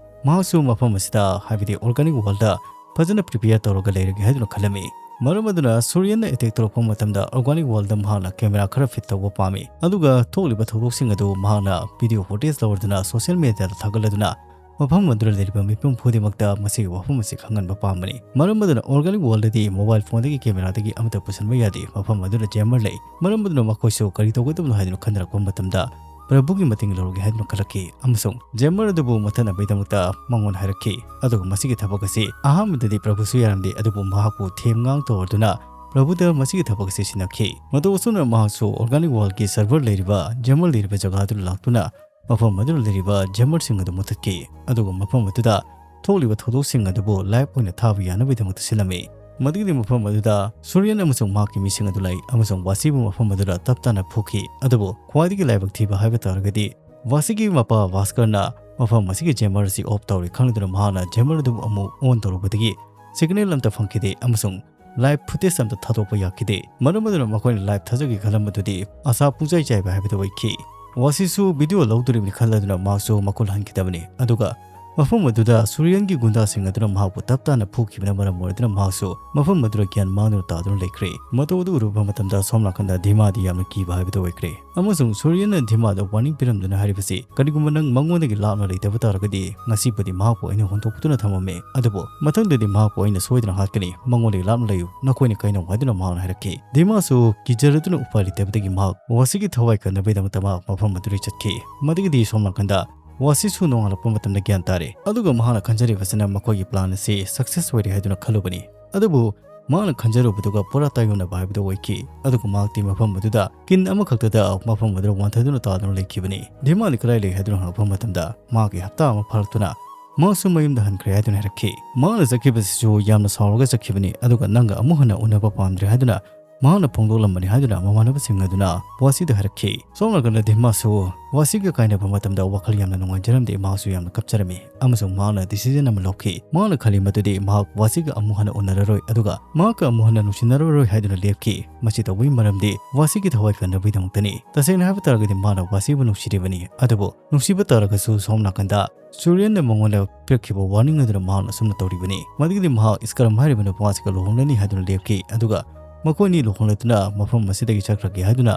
ꯃꯍꯥꯛꯁꯨ ꯃꯐꯝ ꯑꯁꯤꯗ, ꯍꯥꯏꯕꯗꯤ organic worldꯗ ꯐꯖꯅ prepare ꯇꯧꯔꯒ ꯂꯩꯔꯒꯦ ꯍꯥꯏꯗꯨꯅ ꯈꯜꯂꯝꯃꯤ꯫ ꯃꯔꯝ ꯑꯗꯨꯅ ꯁꯣꯔꯤꯌꯟꯅ attack ꯇꯧꯔꯛꯄ ꯃꯇꯝꯗ organic worldꯗ ꯃꯍꯥꯛꯅ camera ꯈꯔ fit ꯇꯧꯕ ꯄꯥꯝꯃꯤ, ꯑꯗꯨꯒ ꯊꯣꯛꯂꯤꯕ ꯊꯧꯗꯣꯛꯁꯤꯡ ꯑꯗꯨ ꯃꯍꯥꯛꯅ video footage ꯂꯧꯔꯗꯨꯅ social mediaꯗ ꯊꯥꯒꯠꯂꯗꯨꯅ ꯃꯐꯝ ꯑꯗꯨꯗ ꯂꯩꯔꯤꯕ ꯃꯤꯄꯨꯝ ꯈꯨꯗꯤꯡꯃꯛꯇ ꯃꯁꯤꯒꯤ ꯋꯥꯐꯝ ꯑꯁꯤ ꯈꯪꯍꯟꯕ ꯄꯥꯝꯕꯅꯤ꯫ ꯃꯔꯝ ꯑꯗꯨꯅ Organic Worldꯗꯤ mobile phoneꯗꯒꯤ cameraꯗꯒꯤ ꯑꯃꯠꯇ ꯄꯨꯁꯤꯟꯕ ꯌꯥꯗꯦ꯫ ꯃꯐꯝ ꯑꯗꯨꯗ jammer ꯂꯩ꯫ ꯃꯔꯝ ꯑꯗꯨꯅ ꯃꯈꯣꯏꯁꯨ ꯀꯔꯤ ꯇꯧꯒꯗꯕꯅꯣ ꯍꯥꯏꯗꯨꯅ ꯈꯟꯅꯔꯛꯄ ꯃꯇꯝꯗ ꯄ꯭ꯔꯚꯨꯒꯤ ꯃꯇꯦꯡ ꯂꯧꯔꯒꯦ ꯍꯥꯏꯗꯨꯅ ꯈꯜꯂꯛꯈꯤ ꯑꯃꯁꯨꯡ jammer ꯑꯗꯨꯕꯨ ꯃꯨꯠꯊꯠꯅꯕꯒꯤꯗꯃꯛꯇ ꯃꯉꯣꯟꯗ ꯍꯥꯏꯔꯛꯈꯤ꯫ ꯑꯗꯨꯒ ꯃꯁꯤꯒꯤ ꯊꯕꯛ ꯑꯁꯤ ꯑꯍꯥꯟꯕꯗꯗꯤ ꯄ꯭ꯔꯚꯨꯁꯨ ꯌꯥꯔꯝꯗꯦ, ꯑꯗꯨꯕꯨ ꯃꯍꯥꯛꯄꯨ ꯊꯦꯝ ꯉꯥꯡ ꯇꯧꯔꯗꯨꯅ ꯄ꯭ꯔꯚꯨꯗ ꯃꯁꯤꯒꯤ ꯊꯕꯛ ꯑꯁꯤ ꯁꯤꯟꯅꯈꯤ꯫ ꯃꯇꯧ ꯑꯁꯨꯝꯅ ꯃꯍꯥꯛꯁꯨ Organic Worldꯀꯤ server ꯂꯩꯔꯤꯕ jammer ꯂꯩꯔꯤꯕ ꯖꯒꯥꯗꯨꯗ ꯂꯥꯛꯇꯨꯅ ꯃꯐꯝ ꯑꯗꯨꯗ ꯂꯩꯔꯤꯕ jammerꯁꯤꯡ ꯑꯗꯨ ꯃꯨꯠꯊꯠꯈꯤ꯫ ꯑꯗꯨꯒ ꯃꯐꯝ ꯑꯗꯨꯗ ꯊꯣꯛꯂꯤꯕ ꯊꯧꯗꯣꯛꯁꯤꯡ ꯑꯗꯨꯕꯨ live ꯑꯣꯏꯅ ꯊꯥꯕ ꯌꯥꯅꯕꯒꯤꯗꯃꯛꯇ ꯁꯤꯜꯂꯝꯃꯤ꯫ ꯃꯗꯨꯒꯤꯗꯤ ꯃꯐꯝ ꯑꯗꯨꯗ ꯁꯨꯔꯤꯌꯟ ꯑꯃꯁꯨꯡ ꯃꯍꯥꯛꯀꯤ ꯃꯤꯁꯤꯡ ꯑꯗꯨ ꯂꯩ ꯑꯃꯁꯨꯡ ꯋꯥꯁꯤꯕꯨ ꯃꯐꯝ ꯑꯗꯨꯗ ꯇꯞ ꯇꯥꯅ ꯐꯨꯈꯤ꯫ ꯑꯗꯨꯕꯨ ꯈ꯭ꯋꯥꯏꯗꯒꯤ ꯂꯥꯏꯕꯛ ꯊꯤꯕ ꯍꯥꯏꯕ ꯇꯥꯔꯒꯗꯤ ꯋꯥꯁꯤꯒꯤ ꯃꯄꯥ ꯚꯥꯁꯀꯔꯅ ꯃꯐꯝ ꯑꯁꯤꯒꯤ jammer ꯑꯁꯤ off ꯇꯧꯔꯦ ꯈꯪꯂꯗꯨꯅ ꯃꯍꯥꯛꯅ jammer ꯑꯗꯨ ꯑꯃꯨꯛ on ꯇꯧꯔꯨꯕꯗꯒꯤ signal ꯑꯃꯠꯇ ꯐꯪꯈꯤꯗꯦ ꯑꯃꯁꯨꯡ live footage ꯑꯃꯠꯇ ꯊꯥꯗꯣꯛꯄ ꯌꯥꯈꯤꯗꯦ꯫ ꯃꯔꯝ ꯑꯗꯨꯅ ꯃꯈꯣꯏꯅ live ꯊꯥꯖꯒꯦ ꯈꯜꯂꯝꯕꯗꯨꯗꯤ ꯑꯁꯥ ꯄꯨꯡꯆꯥꯏ ꯆꯥꯏꯕ ꯍꯥꯏꯕꯗꯨ ꯑꯣꯏꯈꯤ꯫ ꯋꯥꯁꯤꯁꯨ video ꯂꯧꯗꯣꯔꯤꯕꯅꯤ ꯈꯜꯂꯗꯨꯅ ꯃꯍꯥꯛꯁꯨ ꯃꯈꯨꯠ ꯍꯟꯈꯤꯗꯕꯅꯤ꯫ ꯑꯗꯨꯒ ꯃꯐꯝ ꯑꯗꯨꯗ ꯁꯨꯔꯤꯌꯟꯒꯤ ꯒꯨꯟꯗꯥꯁꯤꯡ ꯑꯗꯨꯅ ꯃꯍꯥꯛꯄꯨ ꯇꯞ ꯇꯥꯅ ꯐꯨꯈꯤꯕꯅ ꯃꯔꯝ ꯑꯣꯏꯔꯗꯨꯅ ꯃꯍꯥꯛꯁꯨ ꯃꯐꯝ ꯑꯗꯨꯗ ꯒ꯭ꯌꯥꯟ ꯃꯥꯡꯗꯨꯅ ꯇꯥꯗꯨꯅ ꯂꯩꯈ꯭ꯔꯦ꯫ ꯃꯇꯧ ꯑꯗꯨ ꯎꯔꯨꯕ ꯃꯇꯝꯗ ꯁꯣꯝ ꯅꯥꯀꯟꯗ ꯙꯤꯃꯥꯗꯤ ꯌꯥꯝꯅ ꯀꯤꯕ ꯍꯥꯏꯕꯗꯨ ꯑꯣꯏꯈ꯭ꯔꯦ꯫ ꯑꯃꯁꯨꯡ ꯁꯨꯔꯤꯌꯟꯅ ꯙꯤꯃꯥꯗ warning ꯄꯤꯔꯝꯗꯨꯅ ꯍꯥꯏꯔꯤꯕꯁꯤ, "ꯀꯔꯤꯒꯨꯝꯕ ꯅꯪ ꯃꯉꯣꯟꯗꯒꯤ ꯂꯥꯞꯅ ꯂꯩꯇꯕ ꯇꯥꯔꯒꯗꯤ, ꯉꯁꯤꯕꯨꯗꯤ ꯃꯍꯥꯛꯄꯨ ꯑꯩꯅ ꯍꯨꯟꯗꯣꯛꯇꯨꯅ ꯊꯝꯃꯝꯃꯦ, ꯑꯗꯨꯕꯨ ꯃꯊꯪꯗꯗꯤ ꯃꯍꯥꯛꯄꯨ ꯑꯩꯅ ꯁꯣꯏꯗꯅ ꯍꯥꯠꯀꯅꯤ꯫ ꯃꯉꯣꯟꯗꯒꯤ ꯂꯥꯞꯅ ꯂꯩꯌꯨ, ꯅꯈꯣꯏꯅ ꯀꯩꯅꯣ" ꯍꯥꯏꯗꯨꯅ ꯃꯍꯥꯛꯅ ꯍꯥꯏꯔꯛꯈꯤ꯫ ꯙꯤꯃꯥꯁꯨ ꯀꯤꯖꯔꯗꯨꯅ ꯎꯄꯥꯏ ꯂꯩꯇꯕꯗꯒꯤ ꯃꯍꯥꯛ ꯋꯥꯁꯤꯒꯤ ꯊꯋꯥꯏ ꯀꯟꯅꯕꯒꯤꯗꯃꯛꯇ ꯃꯍꯥꯛ ꯃꯐꯝ ꯑꯗꯨꯗꯒꯤ ꯆꯠꯈꯤ꯫ ꯃꯗꯨꯒꯤꯗꯤ ꯁꯣꯝ ꯅꯥꯀꯟꯗ ꯋꯥꯁꯤꯁꯨ ꯅꯣꯡꯉꯥꯜꯂꯛꯄ ꯃꯇꯝꯗ ꯒ꯭ꯌꯥꯟ ꯇꯥꯔꯦ꯫ ꯑꯗꯨꯒ ꯃꯍꯥꯛꯅ ꯈꯟꯖꯔꯤꯕꯁꯤꯅ ꯃꯈꯣꯏꯒꯤ plan ꯑꯁꯤ success ꯑꯣꯏꯔꯦ ꯍꯥꯏꯗꯨꯅ ꯈꯜꯂꯨꯕꯅꯤ꯫ ꯑꯗꯨꯕꯨ ꯃꯍꯥꯛꯅ ꯈꯟꯖꯔꯨꯕꯗꯨꯒ ꯄꯨꯔꯥ ꯇꯥꯏꯌꯣꯟꯅꯕ ꯍꯥꯏꯕꯗꯨ ꯑꯣꯏꯈꯤ꯫ ꯑꯗꯨꯒ ꯃꯍꯥꯛꯇꯤ ꯃꯐꯝ ꯑꯗꯨꯗ ꯀꯤꯟ ꯑꯃꯈꯛꯇꯗ ꯃꯐꯝ ꯑꯗꯨꯗ ꯋꯥꯟꯊꯗꯨꯅ ꯇꯥꯗꯨꯅ ꯂꯩꯈꯤꯕꯅꯤ꯫ ꯙꯤꯃꯥꯗꯤ ꯀꯗꯥꯏ ꯂꯩ ꯍꯥꯏꯗꯨꯅ ꯍꯪꯂꯛꯄ ꯃꯇꯝꯗ ꯃꯍꯥꯛꯀꯤ ꯍꯞꯇꯥ ꯑꯃ ꯐꯥꯔꯛꯇꯨꯅ ꯃꯍꯥꯛꯁꯨ ꯃꯌꯨꯝꯗ ꯍꯟꯈ꯭ꯔꯦ ꯍꯥꯏꯗꯨꯅ ꯍꯥꯏꯔꯛꯈꯤ꯫ ꯃꯍꯥꯛꯅ ꯆꯠꯈꯤꯕꯁꯤꯁꯨ ꯌꯥꯝꯅ ꯁꯥꯎꯔꯒ ꯆꯠꯈꯤꯕꯅꯤ, ꯑꯗꯨꯒ ꯅꯪꯒ ꯑꯃꯨꯛ ꯍꯟꯅ ꯎꯅꯕ ꯄꯥꯝꯗ꯭ꯔꯦ ꯍꯥꯏꯗꯨꯅ ꯃꯍꯥꯛꯅ ꯐꯣꯡꯗꯣꯛꯂꯝꯕꯅꯤ ꯍꯥꯏꯗꯨꯅ ꯃꯃꯥꯟꯅꯕꯁꯤꯡ ꯑꯗꯨꯅ ꯋꯥꯁꯤꯗ ꯍꯥꯏꯔꯛꯈꯤ꯫ ꯁꯣꯝ ꯅꯥꯀꯟꯗ ꯙꯤꯃꯥꯁꯨ ꯋꯥꯁꯤꯒ ꯀꯥꯏꯅꯕ ꯃꯇꯝꯗ ꯋꯥꯈꯜ ꯌꯥꯝꯅ ꯅꯨꯡꯉꯥꯏꯖꯔꯝꯗꯦ, ꯃꯍꯥꯛꯁꯨ ꯌꯥꯝꯅ ꯀꯞꯆꯔꯝꯃꯤ ꯑꯃꯁꯨꯡ ꯃꯍꯥꯛꯅ decision ꯑꯃ ꯂꯧꯈꯤ꯫ ꯃꯍꯥꯛꯅ ꯈꯜꯂꯤ ꯃꯗꯨꯗꯤ ꯃꯍꯥꯛ ꯋꯥꯁꯤꯒ ꯑꯃꯨꯛ ꯍꯟꯅ ꯎꯅꯔꯔꯣꯏ, ꯑꯗꯨꯒ ꯃꯍꯥꯛꯀ ꯑꯃꯨꯛ ꯍꯟꯅ ꯅꯨꯡꯁꯤꯅꯔꯔꯣꯏ ꯍꯥꯏꯗꯨꯅ ꯂꯦꯞꯈꯤ꯫ ꯃꯁꯤ ꯇꯧꯕꯒꯤ ꯃꯔꯝꯗꯤ ꯋꯥꯁꯤꯒꯤ ꯊꯋꯥꯏ ꯀꯟꯅꯕꯒꯤꯗꯃꯛꯇꯅꯤ꯫ ꯇꯁꯦꯡꯅ ꯍꯥꯏꯕ ꯇꯥꯔꯒꯗꯤ ꯃꯍꯥꯛꯅ ꯋꯥꯁꯤꯕꯨ ꯅꯨꯡꯁꯤꯔꯤꯕꯅꯤ, ꯑꯗꯨꯕꯨ ꯅꯨꯡꯁꯤꯕ ꯇꯥꯔꯒꯁꯨ ꯁꯣꯝ ꯅꯥꯀꯟꯗ ꯁꯨꯔꯤꯌꯟꯅ ꯃꯉꯣꯟꯗ ꯄꯤꯔꯛꯈꯤꯕ warning ꯑꯗꯨꯅ ꯃꯍꯥꯛꯅ ꯑꯁꯨꯝꯅ ꯇꯧꯔꯤꯕꯅꯤ꯫ ꯃꯗꯨꯒꯤꯗꯤ ꯃꯍꯥꯛ ꯁ꯭ꯀꯔꯝ ꯍꯥꯏꯔꯤꯕ ꯅꯨꯄꯥ ꯑꯁꯤꯒ ꯂꯨꯍꯣꯡꯂꯅꯤ ꯍꯥꯏꯗꯨꯅ ꯂꯦꯞꯈꯤ, ꯑꯗꯨꯒ ꯃꯈꯣꯏꯅꯤ ꯂꯨꯍꯣꯡꯂꯗꯨꯅ ꯃꯐꯝ ꯑꯁꯤꯗꯒꯤ ꯆꯠꯈ꯭ꯔꯒꯦ ꯍꯥꯏꯗꯨꯅ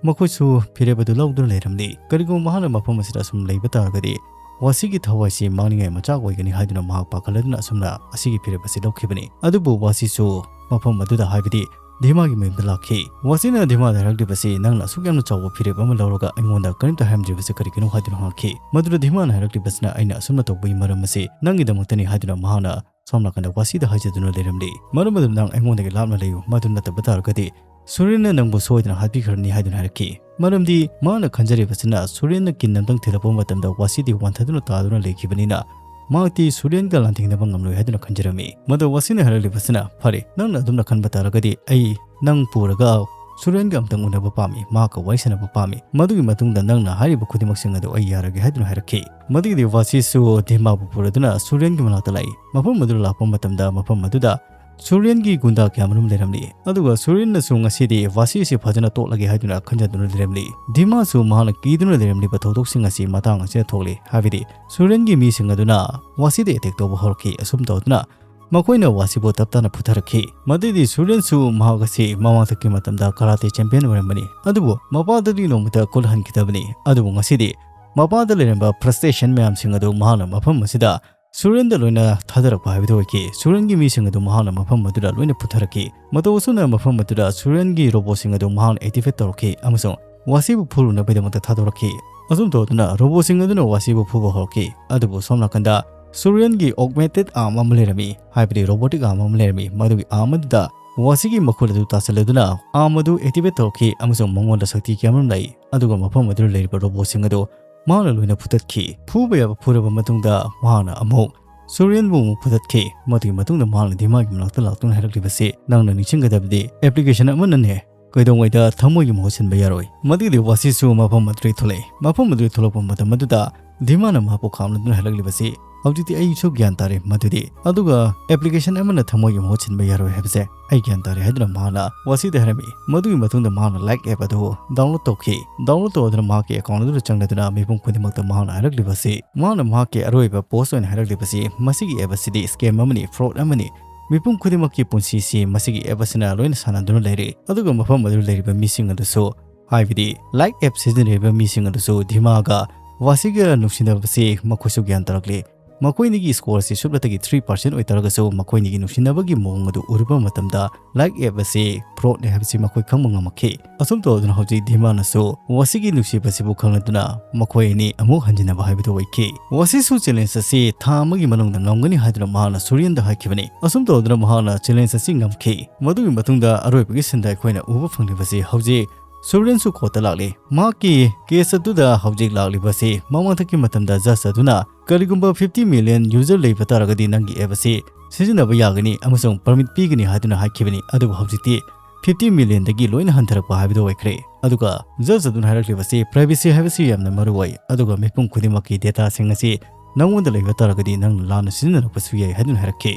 ꯃꯈꯣꯏꯁꯨ ꯐꯤꯔꯦꯞ ꯑꯗꯨ ꯂꯧꯗꯨꯅ ꯂꯩꯔꯝꯂꯤ꯫ ꯀꯔꯤꯒꯨꯝꯕ ꯃꯍꯥꯛꯅ ꯃꯐꯝ ꯑꯁꯤꯗ ꯑꯁꯨꯝ ꯂꯩꯕ ꯇꯥꯔꯒꯗꯤ ꯋꯥꯁꯤꯒꯤ ꯊꯋꯥꯏꯁꯤ ꯃꯥꯡꯅꯤꯡꯉꯥꯏ ꯃꯆꯥꯛ ꯑꯣꯏꯒꯅꯤ ꯍꯥꯏꯗꯨꯅ ꯃꯍꯥꯛ ꯄꯥꯈꯠꯂꯗꯨꯅ ꯑꯁꯨꯝꯅ ꯑꯁꯤꯒꯤ ꯐꯤꯔꯦꯞ ꯑꯁꯤ ꯂꯧꯈꯤꯕꯅꯤ꯫ ꯑꯗꯨꯕꯨ ꯋꯥꯁꯤꯁꯨ ꯃꯐꯝ ꯑꯗꯨꯗ, ꯍꯥꯏꯕꯗꯤ ꯙꯤꯃꯥꯒꯤ ꯃꯌꯨꯝꯗ ꯂꯥꯛꯈꯤ꯫ ꯋꯥꯁꯤꯅ ꯙꯤꯃꯥꯗ ꯍꯥꯏꯔꯛꯂꯤꯕꯁꯤ, "ꯅꯪꯅ ꯑꯁꯨꯛ ꯌꯥꯝꯅ ꯆꯥꯎꯕ ꯐꯤꯔꯦꯞ ꯑꯃ ꯂꯧꯔꯒ ꯑꯩꯉꯣꯟꯗ ꯀꯔꯤꯝꯇ ꯍꯥꯏꯔꯝꯗ꯭ꯔꯤꯕꯁꯤ ꯀꯔꯤꯒꯤꯅꯣ?" ꯍꯥꯏꯗꯨꯅ ꯍꯪꯉꯛꯈꯤ꯫ ꯃꯗꯨꯗ ꯙꯤꯃꯥꯅ ꯍꯥꯏꯔꯛꯂꯤꯕꯁꯤꯅ, "ꯑꯩꯅ ꯑꯁꯨꯝꯅ ꯇꯧꯕꯒꯤ ꯃꯔꯝ ꯑꯁꯤ ꯅꯪꯒꯤꯗꯃꯛꯇꯅꯤ" ꯍꯥꯏꯗꯨꯅ ꯃꯍꯥꯛꯅ ꯁꯣꯝ ꯅꯥꯀꯟꯗ ꯋꯥꯁꯤꯗ ꯍꯥꯏꯖꯗꯨꯅ ꯂꯩꯔꯝꯂꯤ꯫ "ꯃꯔꯝ ꯑꯗꯨꯅ ꯅꯪ ꯑꯩꯉꯣꯟꯗꯒꯤ ꯂꯥꯞꯅ ꯂꯩꯌꯨ, ꯃꯗꯨ ꯅꯠꯇꯕ ꯇꯥꯔꯒꯗꯤ ꯁꯨꯔꯦꯟꯅ ꯅꯪꯕꯨ ꯁꯣꯏꯗꯅ ꯍꯥꯠꯄꯤꯈ꯭ꯔꯅꯤ" ꯍꯥꯏꯗꯨꯅ ꯍꯥꯏꯔꯛꯈꯤ꯫ ꯃꯔꯝꯗꯤ ꯃꯥꯅ ꯈꯟꯖꯔꯤꯕꯁꯤꯅ ꯁꯨꯔꯦꯟꯅ ꯀꯤꯟ ꯑꯝꯇꯪ ꯊꯤꯜꯂꯛꯄ ꯃꯇꯝꯗ ꯋꯥꯁꯤꯗꯤ ꯋꯥꯟꯊꯗꯨꯅ ꯇꯥꯗꯨꯅ ꯂꯩꯈꯤꯕꯅꯤꯅ ꯃꯍꯥꯛꯇꯤ ꯁꯨꯔꯦꯟꯒ ꯂꯥꯟꯊꯦꯡꯅꯕ ꯉꯝꯂꯣꯏ ꯍꯥꯏꯗꯨꯅ ꯈꯟꯖꯔꯝꯃꯤ꯫ ꯃꯗꯨ ꯋꯥꯁꯤꯅ ꯍꯥꯏꯔꯛꯂꯤꯕꯁꯤꯅ, "ꯐꯔꯦ, ꯅꯪꯅ ꯑꯗꯨꯝꯅ ꯈꯟꯕ ꯇꯥꯔꯒꯗꯤ ꯑꯩ ꯅꯪ ꯄꯨꯔꯒ ꯁꯨꯔꯦꯟꯒ ꯑꯝꯇꯪ ꯎꯅꯕ ꯄꯥꯝꯃꯤ, ꯃꯍꯥꯛꯀ ꯋꯥꯔꯤ ꯁꯥꯟꯅꯕ ꯄꯥꯝꯃꯤ꯫ ꯃꯗꯨꯒꯤ ꯃꯇꯨꯡꯗ ꯅꯪꯅ ꯍꯥꯏꯔꯤꯕ ꯈꯨꯗꯤꯡꯃꯛꯁꯤꯡ ꯑꯗꯨ ꯑꯩ ꯌꯥꯔꯒꯦ" ꯍꯥꯏꯗꯨꯅ ꯍꯥꯏꯔꯛꯈꯤ꯫ ꯃꯗꯨꯒꯤꯗꯤ ꯋꯥꯁꯤꯁꯨ ꯙꯤꯃꯥꯕꯨ ꯄꯨꯔꯗꯨꯅ ꯁꯨꯔꯦꯟꯒꯤ ꯃꯅꯥꯛꯇ ꯂꯥꯛꯏ꯫ ꯃꯐꯝ ꯑꯗꯨꯗ ꯂꯥꯛꯄ ꯃꯇꯝꯗ ꯃꯐꯝ ꯑꯗꯨꯗ ꯁꯨꯔꯦꯟꯒꯤ ꯒꯨꯟꯗꯥ ꯀꯌꯥꯃꯔꯨꯝ ꯂꯩꯔꯝꯂꯤ꯫ ꯑꯗꯨꯒ ꯁꯨꯔꯦꯟꯅꯁꯨ ꯉꯁꯤꯗꯤ ꯋꯥꯁꯤ ꯑꯁꯤ ꯐꯖꯅ ꯇꯣꯠꯂꯒꯦ ꯍꯥꯏꯗꯨꯅ ꯈꯟꯖꯗꯨꯅ ꯂꯩꯔꯝꯂꯤ꯫ ꯙꯤꯃꯥꯁꯨ ꯃꯍꯥꯛꯅ ꯀꯤꯗꯨꯅ ꯂꯩꯔꯝꯂꯤꯕ ꯊꯧꯗꯣꯛꯁꯤꯡ ꯑꯁꯤ ꯃꯇꯥꯡ ꯑꯁꯤꯗ ꯊꯣꯛꯂꯤ꯫ ꯍꯥꯏꯕꯗꯤ ꯁꯨꯔꯦꯟꯒꯤ ꯃꯤꯁꯤꯡ ꯑꯗꯨꯅ ꯋꯥꯁꯤꯗ ꯑꯦꯇꯦꯛ ꯇꯧꯕ ꯍꯧꯔꯛꯈꯤ꯫ ꯑꯁꯨꯝ ꯇꯧꯗꯨꯅ ꯃꯈꯣꯏꯅ ꯋꯥꯁꯤꯕꯨ ꯇꯞ ꯇꯞꯅ ꯐꯨꯊꯔꯛꯈꯤ꯫ ꯃꯗꯨꯗꯤ ꯁꯨꯔꯦꯟꯁꯨ ꯃꯍꯥꯛ ꯑꯁꯤ ꯃꯃꯥꯡꯊꯛꯀꯤ ꯃꯇꯝꯗ ꯀꯔꯥꯇꯦ ꯆꯦꯝꯄꯤꯌꯟ ꯑꯣꯏꯔꯝꯕꯅꯤ꯫ ꯑꯗꯨꯕꯨ ꯃꯄꯥꯗꯗꯤ ꯅꯣꯡꯃꯇ ꯈꯨꯠ ꯍꯟꯈꯤꯗꯕꯅꯤ꯫ ꯑꯗꯨꯕꯨ ꯉꯁꯤꯗꯤ ꯃꯄꯥꯗ ꯂꯩꯔꯝꯕ ꯐ꯭ꯔꯁꯇ꯭ꯔꯦꯁꯟ ꯃꯌꯥꯝꯁꯤꯡ ꯑꯗꯨ ꯃꯍꯥꯛꯅ ꯃꯐꯝ ꯑꯁꯤꯗ ꯁꯨꯔꯦꯟꯗ ꯂꯣꯏꯅ ꯊꯥꯗꯔꯛꯄ ꯍꯥꯏꯕꯗꯨ ꯑꯣꯏꯈꯤ꯫ ꯁꯨꯔꯦꯟꯒꯤ ꯃꯤꯁꯤꯡ ꯑꯗꯨ ꯃꯍꯥꯛꯅ ꯃꯐꯝ ꯑꯗꯨꯗ ꯂꯣꯏꯅ ꯐꯨꯊꯔꯛꯈꯤ꯫ ꯃꯇꯧ ꯑꯁꯨꯝꯅ ꯃꯐꯝ ꯑꯗꯨꯗ ꯁꯨꯔꯦꯟꯒꯤ ꯔꯣꯕꯣꯠꯁꯤꯡ ꯑꯗꯨ ꯃꯍꯥꯛꯅ ꯑꯦꯛꯇꯤꯚꯦꯠ ꯇꯧꯔꯛꯈꯤ ꯑꯃꯁꯨꯡ ꯋꯥꯁꯤꯕꯨ ꯐꯨꯔꯨꯅꯕꯒꯤꯗꯃꯛꯇ ꯊꯥꯗꯣꯔꯛꯈꯤ꯫ ꯑꯁꯨꯝ ꯇꯧꯗꯨꯅ ꯔꯣꯕꯣꯠꯁꯤꯡ ꯑꯗꯨꯅ ꯋꯥꯁꯤꯕꯨ ꯐꯨꯕ ꯍꯧꯔꯛꯈꯤ꯫ ꯑꯗꯨꯕꯨ ꯁꯣꯝ ꯅꯥꯀꯟꯗ ꯁꯨꯔꯦꯟꯒꯤ ꯑꯣꯒꯃꯦꯟꯇꯦꯠ ꯑꯥꯔꯝ ꯑꯃ ꯂꯩꯔꯝꯃꯤ, ꯍꯥꯏꯕꯗꯤ ꯔꯣꯕꯣꯇꯤꯛ ꯑꯥꯔꯝ ꯑꯃ ꯂꯩꯔꯝꯃꯤ꯫ ꯃꯗꯨꯒꯤ ꯑꯥꯔꯝ ꯑꯗꯨꯗ ꯋꯥꯁꯤꯒꯤ ꯃꯈꯨꯠ ꯑꯗꯨ ꯇꯥꯁꯤꯜꯂꯗꯨꯅ ꯑꯥꯔꯝ ꯑꯗꯨ ꯑꯦꯛꯇꯤꯚꯦꯠ ꯇꯧꯔꯛꯈꯤ ꯑꯃꯁꯨꯡ ꯃꯉꯣꯟꯗ ꯁꯛꯇꯤ ꯀꯌꯥꯃꯔꯨꯝ ꯂꯩ꯫ ꯑꯗꯨꯒ ꯃꯐꯝ ꯑꯗꯨꯗ ꯂꯩꯔꯤꯕ ꯔꯣꯕꯣꯠꯁꯤꯡ ꯑꯗꯨ ꯃꯍꯥꯛꯅ ꯂꯣꯏꯅ ꯐꯨꯊꯠꯈꯤ꯫ ꯐꯨꯕ ꯌꯥꯕ ꯐꯨꯔꯕ ꯃꯇꯨꯡꯗ ꯃꯍꯥꯛꯅ ꯑꯃꯨꯛ ꯁꯨꯔꯦꯟꯕꯨ ꯑꯃꯨꯛ ꯐꯨꯊꯠꯈꯤ꯫ ꯃꯗꯨꯒꯤ ꯃꯇꯨꯡꯗ ꯃꯍꯥꯛꯅ ꯙꯤꯃꯥꯒꯤ ꯃꯅꯥꯛꯇ ꯂꯥꯛꯇꯨꯅ ꯍꯥꯏꯔꯛꯂꯤꯕꯁꯤ, "ꯅꯪꯅ ꯅꯤꯡꯁꯤꯡꯒꯗꯕꯗꯤ ꯑꯦꯄ꯭ꯂꯤꯀꯦꯁꯟ ꯑꯃꯅꯅꯦ ꯀꯩꯗꯧꯉꯩꯗ ꯊꯃꯣꯏꯒꯤ ꯃꯍꯨꯠ ꯁꯤꯟꯕ ꯌꯥꯔꯣꯏ"꯫ ꯃꯗꯨꯒꯤꯗꯤ ꯋꯥꯁꯤꯁꯨ ꯃꯐꯝ ꯑꯗꯨꯗꯒꯤ ꯊꯣꯛꯂꯛꯏ꯫ ꯃꯐꯝ ꯑꯗꯨꯗꯒꯤ ꯊꯣꯛꯂꯛꯄ ꯃꯇꯝ ꯑꯗꯨꯗ ꯙꯤꯃꯥꯅ ꯃꯍꯥꯛꯄꯨ ꯈꯥꯝꯂꯗꯨꯅ ꯍꯥꯏꯔꯛꯂꯤꯕꯁꯤ, "ꯍꯧꯖꯤꯛꯇꯤ ꯑꯩꯁꯨ ꯒ꯭ꯌꯥꯟ ꯇꯥꯔꯦ ꯃꯗꯨꯗꯤ꯫ ꯑꯗꯨꯒ ꯑꯦꯄ꯭ꯂꯤꯀꯦꯁꯟ ꯑꯃꯅ ꯊꯃꯣꯏꯒꯤ ꯃꯍꯨꯠ ꯁꯤꯟꯕ ꯌꯥꯔꯣꯏ ꯍꯥꯏꯕꯁꯦ ꯑꯩ ꯒ꯭ꯌꯥꯟ ꯇꯥꯔꯦ" ꯍꯥꯏꯗꯨꯅ ꯃꯍꯥꯛꯅ ꯋꯥꯁꯤꯗ ꯍꯥꯏꯔꯝꯃꯤ꯫ ꯃꯗꯨꯒꯤ ꯃꯇꯨꯡꯗ ꯃꯍꯥꯛꯅ ꯂꯥꯏꯛ ꯑꯦꯞ ꯑꯗꯨ ꯗꯥꯎꯟꯂꯣꯗ ꯇꯧꯈꯤ꯫ ꯗꯥꯎꯟꯂꯣꯗ ꯇꯧꯗꯨꯅ ꯃꯍꯥꯛꯀꯤ ꯑꯦꯀꯥꯎꯟ ꯑꯗꯨꯗ ꯆꯪꯂꯗꯨꯅ ꯃꯤꯄꯨꯝ ꯈꯨꯗꯤꯡꯃꯛꯇ ꯃꯍꯥꯛꯅ ꯍꯥꯏꯔꯛꯂꯤꯕꯁꯤ, ꯃꯍꯥꯛꯅ ꯃꯍꯥꯛꯀꯤ ꯑꯔꯣꯏꯕ ꯄꯣꯁ ꯑꯣꯏꯅ ꯍꯥꯏꯔꯛꯂꯤꯕꯁꯤ, "ꯃꯁꯤꯒꯤ ꯑꯦꯞ ꯑꯁꯤꯗꯤ ꯁ꯭ꯀꯦꯝ ꯑꯃꯅꯤ, ꯐ꯭ꯔꯣꯗ ꯑꯃꯅꯤ꯫ ꯃꯤꯄꯨꯝ ꯈꯨꯗꯤꯡꯃꯛꯀꯤ ꯄꯨꯟꯁꯤꯁꯤ ꯃꯁꯤꯒꯤ ꯑꯦꯞ ꯑꯁꯤꯅ ꯂꯣꯏꯅ ꯁꯥꯟꯅꯗꯨꯅ ꯂꯩꯔꯤ"꯫ ꯑꯗꯨꯒ ꯃꯐꯝ ꯑꯗꯨꯗ ꯂꯩꯔꯤꯕ ꯃꯤꯁꯤꯡ ꯑꯗꯨꯁꯨ, ꯍꯥꯏꯕꯗꯤ ꯂꯥꯏꯛ ꯑꯦꯞ ꯁꯤꯖꯤꯟꯅꯔꯤꯕ ꯃꯤꯁꯤꯡ ꯑꯗꯨꯁꯨ ꯙꯤꯃꯥꯒ ꯋꯥꯁꯤꯒ ꯅꯨꯡꯁꯤꯅꯕꯁꯤ ꯃꯈꯣꯏꯁꯨ ꯒ꯭ꯌꯥꯟ ꯇꯥꯔꯛꯂꯦ꯫ ꯃꯈꯣꯏꯅꯤꯒꯤ score ꯑꯁꯤ ꯁꯨꯞꯅꯇꯒꯤ three percent ꯑꯣꯏꯇꯥꯔꯒꯁꯨ, ꯃꯈꯣꯏꯅꯤꯒꯤ ꯅꯨꯡꯁꯤꯅꯕꯒꯤ ꯃꯑꯣꯡ ꯑꯗꯨ ꯎꯔꯨꯕ ꯃꯇꯝꯗ, Like app ꯑꯁꯤ fraud ꯅꯤ ꯍꯥꯏꯕꯁꯤ ꯃꯈꯣꯏ ꯈꯪꯕ ꯉꯝꯃꯛꯈꯤ꯫ ꯑꯁꯨꯝ ꯇꯧꯗꯨꯅ ꯍꯧꯖꯤꯛ ꯙꯤꯃꯥꯅꯁꯨ ꯋꯥꯁꯤꯒꯤ ꯅꯨꯡꯁꯤꯕꯁꯤꯕꯨ ꯈꯪꯂꯗꯨꯅ ꯃꯈꯣꯏ ꯑꯅꯤ ꯑꯃꯨꯛ ꯍꯟꯖꯤꯟꯅꯕ ꯍꯥꯏꯕꯗꯨ ꯑꯣꯏꯈꯤ꯫ ꯋꯥꯁꯤꯁꯨ challenge ꯑꯁꯤ ꯊꯥ ꯑꯃꯒꯤ ꯃꯅꯨꯡꯗ ꯉꯝꯒꯅꯤ ꯍꯥꯏꯗꯨꯅ ꯃꯍꯥꯛꯅ ꯁꯨꯔꯤꯌꯟꯗ ꯍꯥꯏꯈꯤꯕꯅꯤ꯫ ꯑꯁꯨꯝ ꯇꯧꯗꯨꯅ ꯃꯍꯥꯛꯅ challenge ꯑꯁꯤ ꯉꯝꯈꯤ꯫ ꯃꯗꯨꯒꯤ ꯃꯇꯨꯡꯗ ꯑꯔꯣꯏꯕꯒꯤ ꯁꯤꯟꯗ ꯑꯩꯈꯣꯏꯅ ꯎꯕ ꯐꯪꯂꯤꯕꯁꯤ ꯍꯧꯖꯤꯛ ꯁꯨꯔꯤꯌꯟꯁꯨ court ꯇ ꯂꯥꯛꯂꯤ꯫ ꯃꯍꯥꯛꯀꯤ case ꯑꯗꯨꯗ ꯍꯧꯖꯤꯛ ꯂꯥꯛꯂꯤꯕꯁꯤ ꯃꯃꯥꯡꯊꯛꯀꯤ ꯃꯇꯝꯗ judge ꯑꯗꯨꯅ ꯀꯔꯤꯒꯨꯝꯕ fifty million user ꯂꯩꯕ ꯇꯥꯔꯒꯗꯤ ꯅꯪꯒꯤ app ꯑꯁꯤ ꯁꯤꯖꯤꯟꯅꯕ ꯌꯥꯒꯅꯤ ꯑꯃꯁꯨꯡ permit ꯄꯤꯒꯅꯤ ꯍꯥꯏꯗꯨꯅ ꯍꯥꯏꯈꯤꯕꯅꯤ꯫ ꯑꯗꯨꯕꯨ ꯍꯧꯖꯤꯛꯇꯤ fifty million ꯗꯒꯤ ꯂꯣꯏꯅ ꯍꯟꯊꯔꯛꯄ ꯍꯥꯏꯕꯗꯨ ꯑꯣꯏꯈ꯭ꯔꯦ꯫ ꯑꯗꯨꯒ judge ꯑꯗꯨꯅ ꯍꯥꯏꯔꯛꯂꯤꯕꯁꯤ privacy ꯍꯥꯏꯕꯁꯤ ꯌꯥꯝꯅ ꯃꯔꯨ ꯑꯣꯏ, ꯑꯗꯨꯒ ꯃꯤꯄꯨꯝ ꯈꯨꯗꯤꯡꯃꯛꯀꯤ data ꯁꯤꯡ ꯑꯁꯤ ꯅꯪꯉꯣꯟꯗ ꯂꯩꯕ ꯇꯥꯔꯒꯗꯤ ꯅꯪꯅ ꯂꯥꯟꯅ ꯁꯤꯖꯤꯟꯅꯔꯛꯄꯁꯨ ꯌꯥꯏ ꯍꯥꯏꯗꯨꯅ ꯍꯥꯏꯔꯛꯈꯤ꯫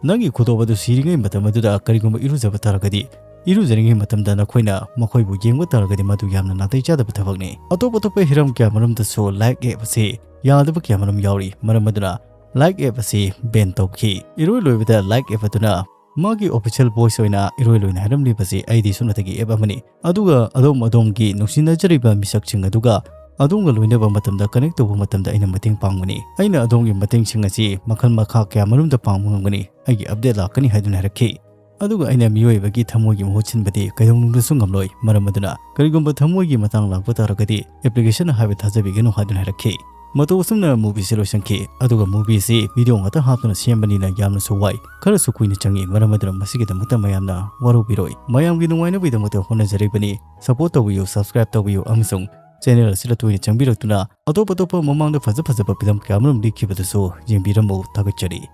ꯅꯪꯒꯤ ꯈꯨꯗꯣꯞ ꯑꯗꯨ ꯁꯤꯔꯤꯉꯩ ꯃꯇꯝ ꯑꯗꯨꯗ ꯀꯔꯤꯒꯨꯝꯕ ꯏꯔꯨꯖꯕ ꯇꯥꯔꯒꯗꯤ, ꯏꯔꯨꯖꯔꯤꯉꯩ ꯃꯇꯝꯗ ꯅꯈꯣꯏꯅ ꯃꯈꯣꯏꯕꯨ ꯌꯦꯡꯕ ꯇꯥꯔꯒꯗꯤ ꯃꯗꯨ ꯌꯥꯝꯅ ꯅꯥꯇꯩ ꯆꯥꯗꯕ ꯊꯕꯛꯅꯤ꯫ ꯑꯇꯣꯞ ꯑꯇꯣꯞꯄ ꯍꯤꯔꯝ ꯀꯌꯥ ꯃꯔꯨꯝꯗꯁꯨ Like app ꯑꯁꯤ ꯌꯥꯗꯕ ꯀꯌꯥ ꯃꯔꯨꯝ ꯌꯥꯎꯔꯤ꯫ ꯃꯔꯝ ꯑꯗꯨꯅ Like app ꯑꯁꯤ ban ꯇꯧꯈꯤ꯫ ꯏꯔꯣꯏ ꯂꯣꯏꯕꯗ Like app ꯑꯗꯨꯅ ꯃꯥꯒꯤ official voice ꯑꯣꯏꯅ ꯏꯔꯣꯏ ꯂꯣꯏꯅ ꯍꯥꯏꯔꯝꯂꯤꯕꯁꯤ ꯑꯩꯗꯤ ꯁꯨꯞꯅꯇꯒꯤ app ꯑꯃꯅꯤ꯫ ꯑꯗꯨꯒ ꯑꯗꯣꯝ ꯑꯗꯣꯝꯒꯤ ꯅꯨꯡꯁꯤꯅꯖꯔꯤꯕ ꯃꯤꯁꯛꯁꯤꯡ ꯑꯗꯨꯒ ꯑꯗꯣꯝꯒ ꯂꯣꯏꯅꯕ ꯃꯇꯝꯗ, connect ꯇꯧꯕ ꯃꯇꯝꯗ ꯑꯩꯅ ꯃꯇꯦꯡ ꯄꯥꯡꯒꯅꯤ꯫ ꯑꯩꯅ ꯑꯗꯣꯝꯒꯤ ꯃꯇꯦꯡꯁꯤꯡ ꯑꯁꯤ ꯃꯈꯜ ꯃꯈꯥ ꯀꯌꯥ ꯃꯔꯨꯝꯗ ꯄꯥꯡꯕ ꯉꯝꯒꯅꯤ꯫ ꯑꯩꯒꯤ update ꯂꯥꯛꯀꯅꯤ ꯍꯥꯏꯗꯨꯅ ꯍꯥꯏꯔꯛꯈꯤ꯫ ꯑꯗꯨꯒ ꯑꯩꯅ ꯃꯤꯑꯣꯏꯕꯒꯤ ꯊꯃꯣꯏꯒꯤ ꯃꯍꯨꯠ ꯁꯤꯟꯕꯗꯤ ꯀꯩꯗꯧꯅꯨꯡꯗꯁꯨ ꯉꯝꯂꯣꯏ꯫ ꯃꯔꯝ ꯑꯗꯨꯅ ꯀꯔꯤꯒꯨꯝꯕ ꯊꯃꯣꯏꯒꯤ ꯃꯇꯥꯡ ꯂꯥꯛꯄ ꯇꯥꯔꯒꯗꯤ application ꯍꯥꯏꯕ ꯊꯥꯖꯕꯤꯒꯅꯨ ꯍꯥꯏꯗꯨꯅ ꯍꯥꯏꯔꯛꯈꯤ꯫ ꯃꯇꯧ ꯑꯁꯨꯝꯅ movie ꯁꯤ ꯂꯣꯏꯁꯤꯟꯈꯤ꯫ ꯑꯗꯨꯒ movie ꯁꯤ video ꯉꯥꯛꯇ ꯍꯥꯞꯇꯨꯅ ꯁꯦꯝꯕꯅꯤꯅ ꯌꯥꯝꯅꯁꯨ ꯋꯥꯏ, ꯈꯔꯁꯨ ꯀꯨꯏꯅ ꯆꯪꯉꯤ꯫ ꯃꯔꯝ ꯑꯗꯨꯅ ꯃꯁꯤꯒꯤꯗꯃꯛꯇ ꯃꯌꯥꯝꯅ ꯋꯥꯔꯧꯕꯤꯔꯣꯏ꯫ ꯃꯌꯥꯝꯒꯤ ꯅꯨꯡꯉꯥꯏꯅꯕꯒꯤꯗꯃꯛꯇ ꯍꯣꯠꯅꯖꯔꯤꯕꯅꯤ꯫ Support ꯇꯧꯕꯤꯌꯨ, subscribe ꯇꯧꯕꯤꯌꯨ ꯑꯃꯁꯨꯡ channel ꯑꯁꯤꯗ ꯇꯣꯏꯅ ꯆꯪꯕꯤꯔꯛꯇꯨꯅ ꯑꯇꯣꯞ ꯑꯇꯣꯞꯄ ꯃꯃꯥꯡꯗ ꯐꯖ ꯐꯖꯕ ꯐꯤꯂꯝ ꯀꯌꯥ ꯑꯃꯔꯣꯝ ꯂꯤꯈꯤꯕꯗꯨꯁꯨ ꯌꯦꯡꯕꯤꯔꯝꯃꯨ꯫ ꯊꯥꯒꯠꯆꯔꯤ꯫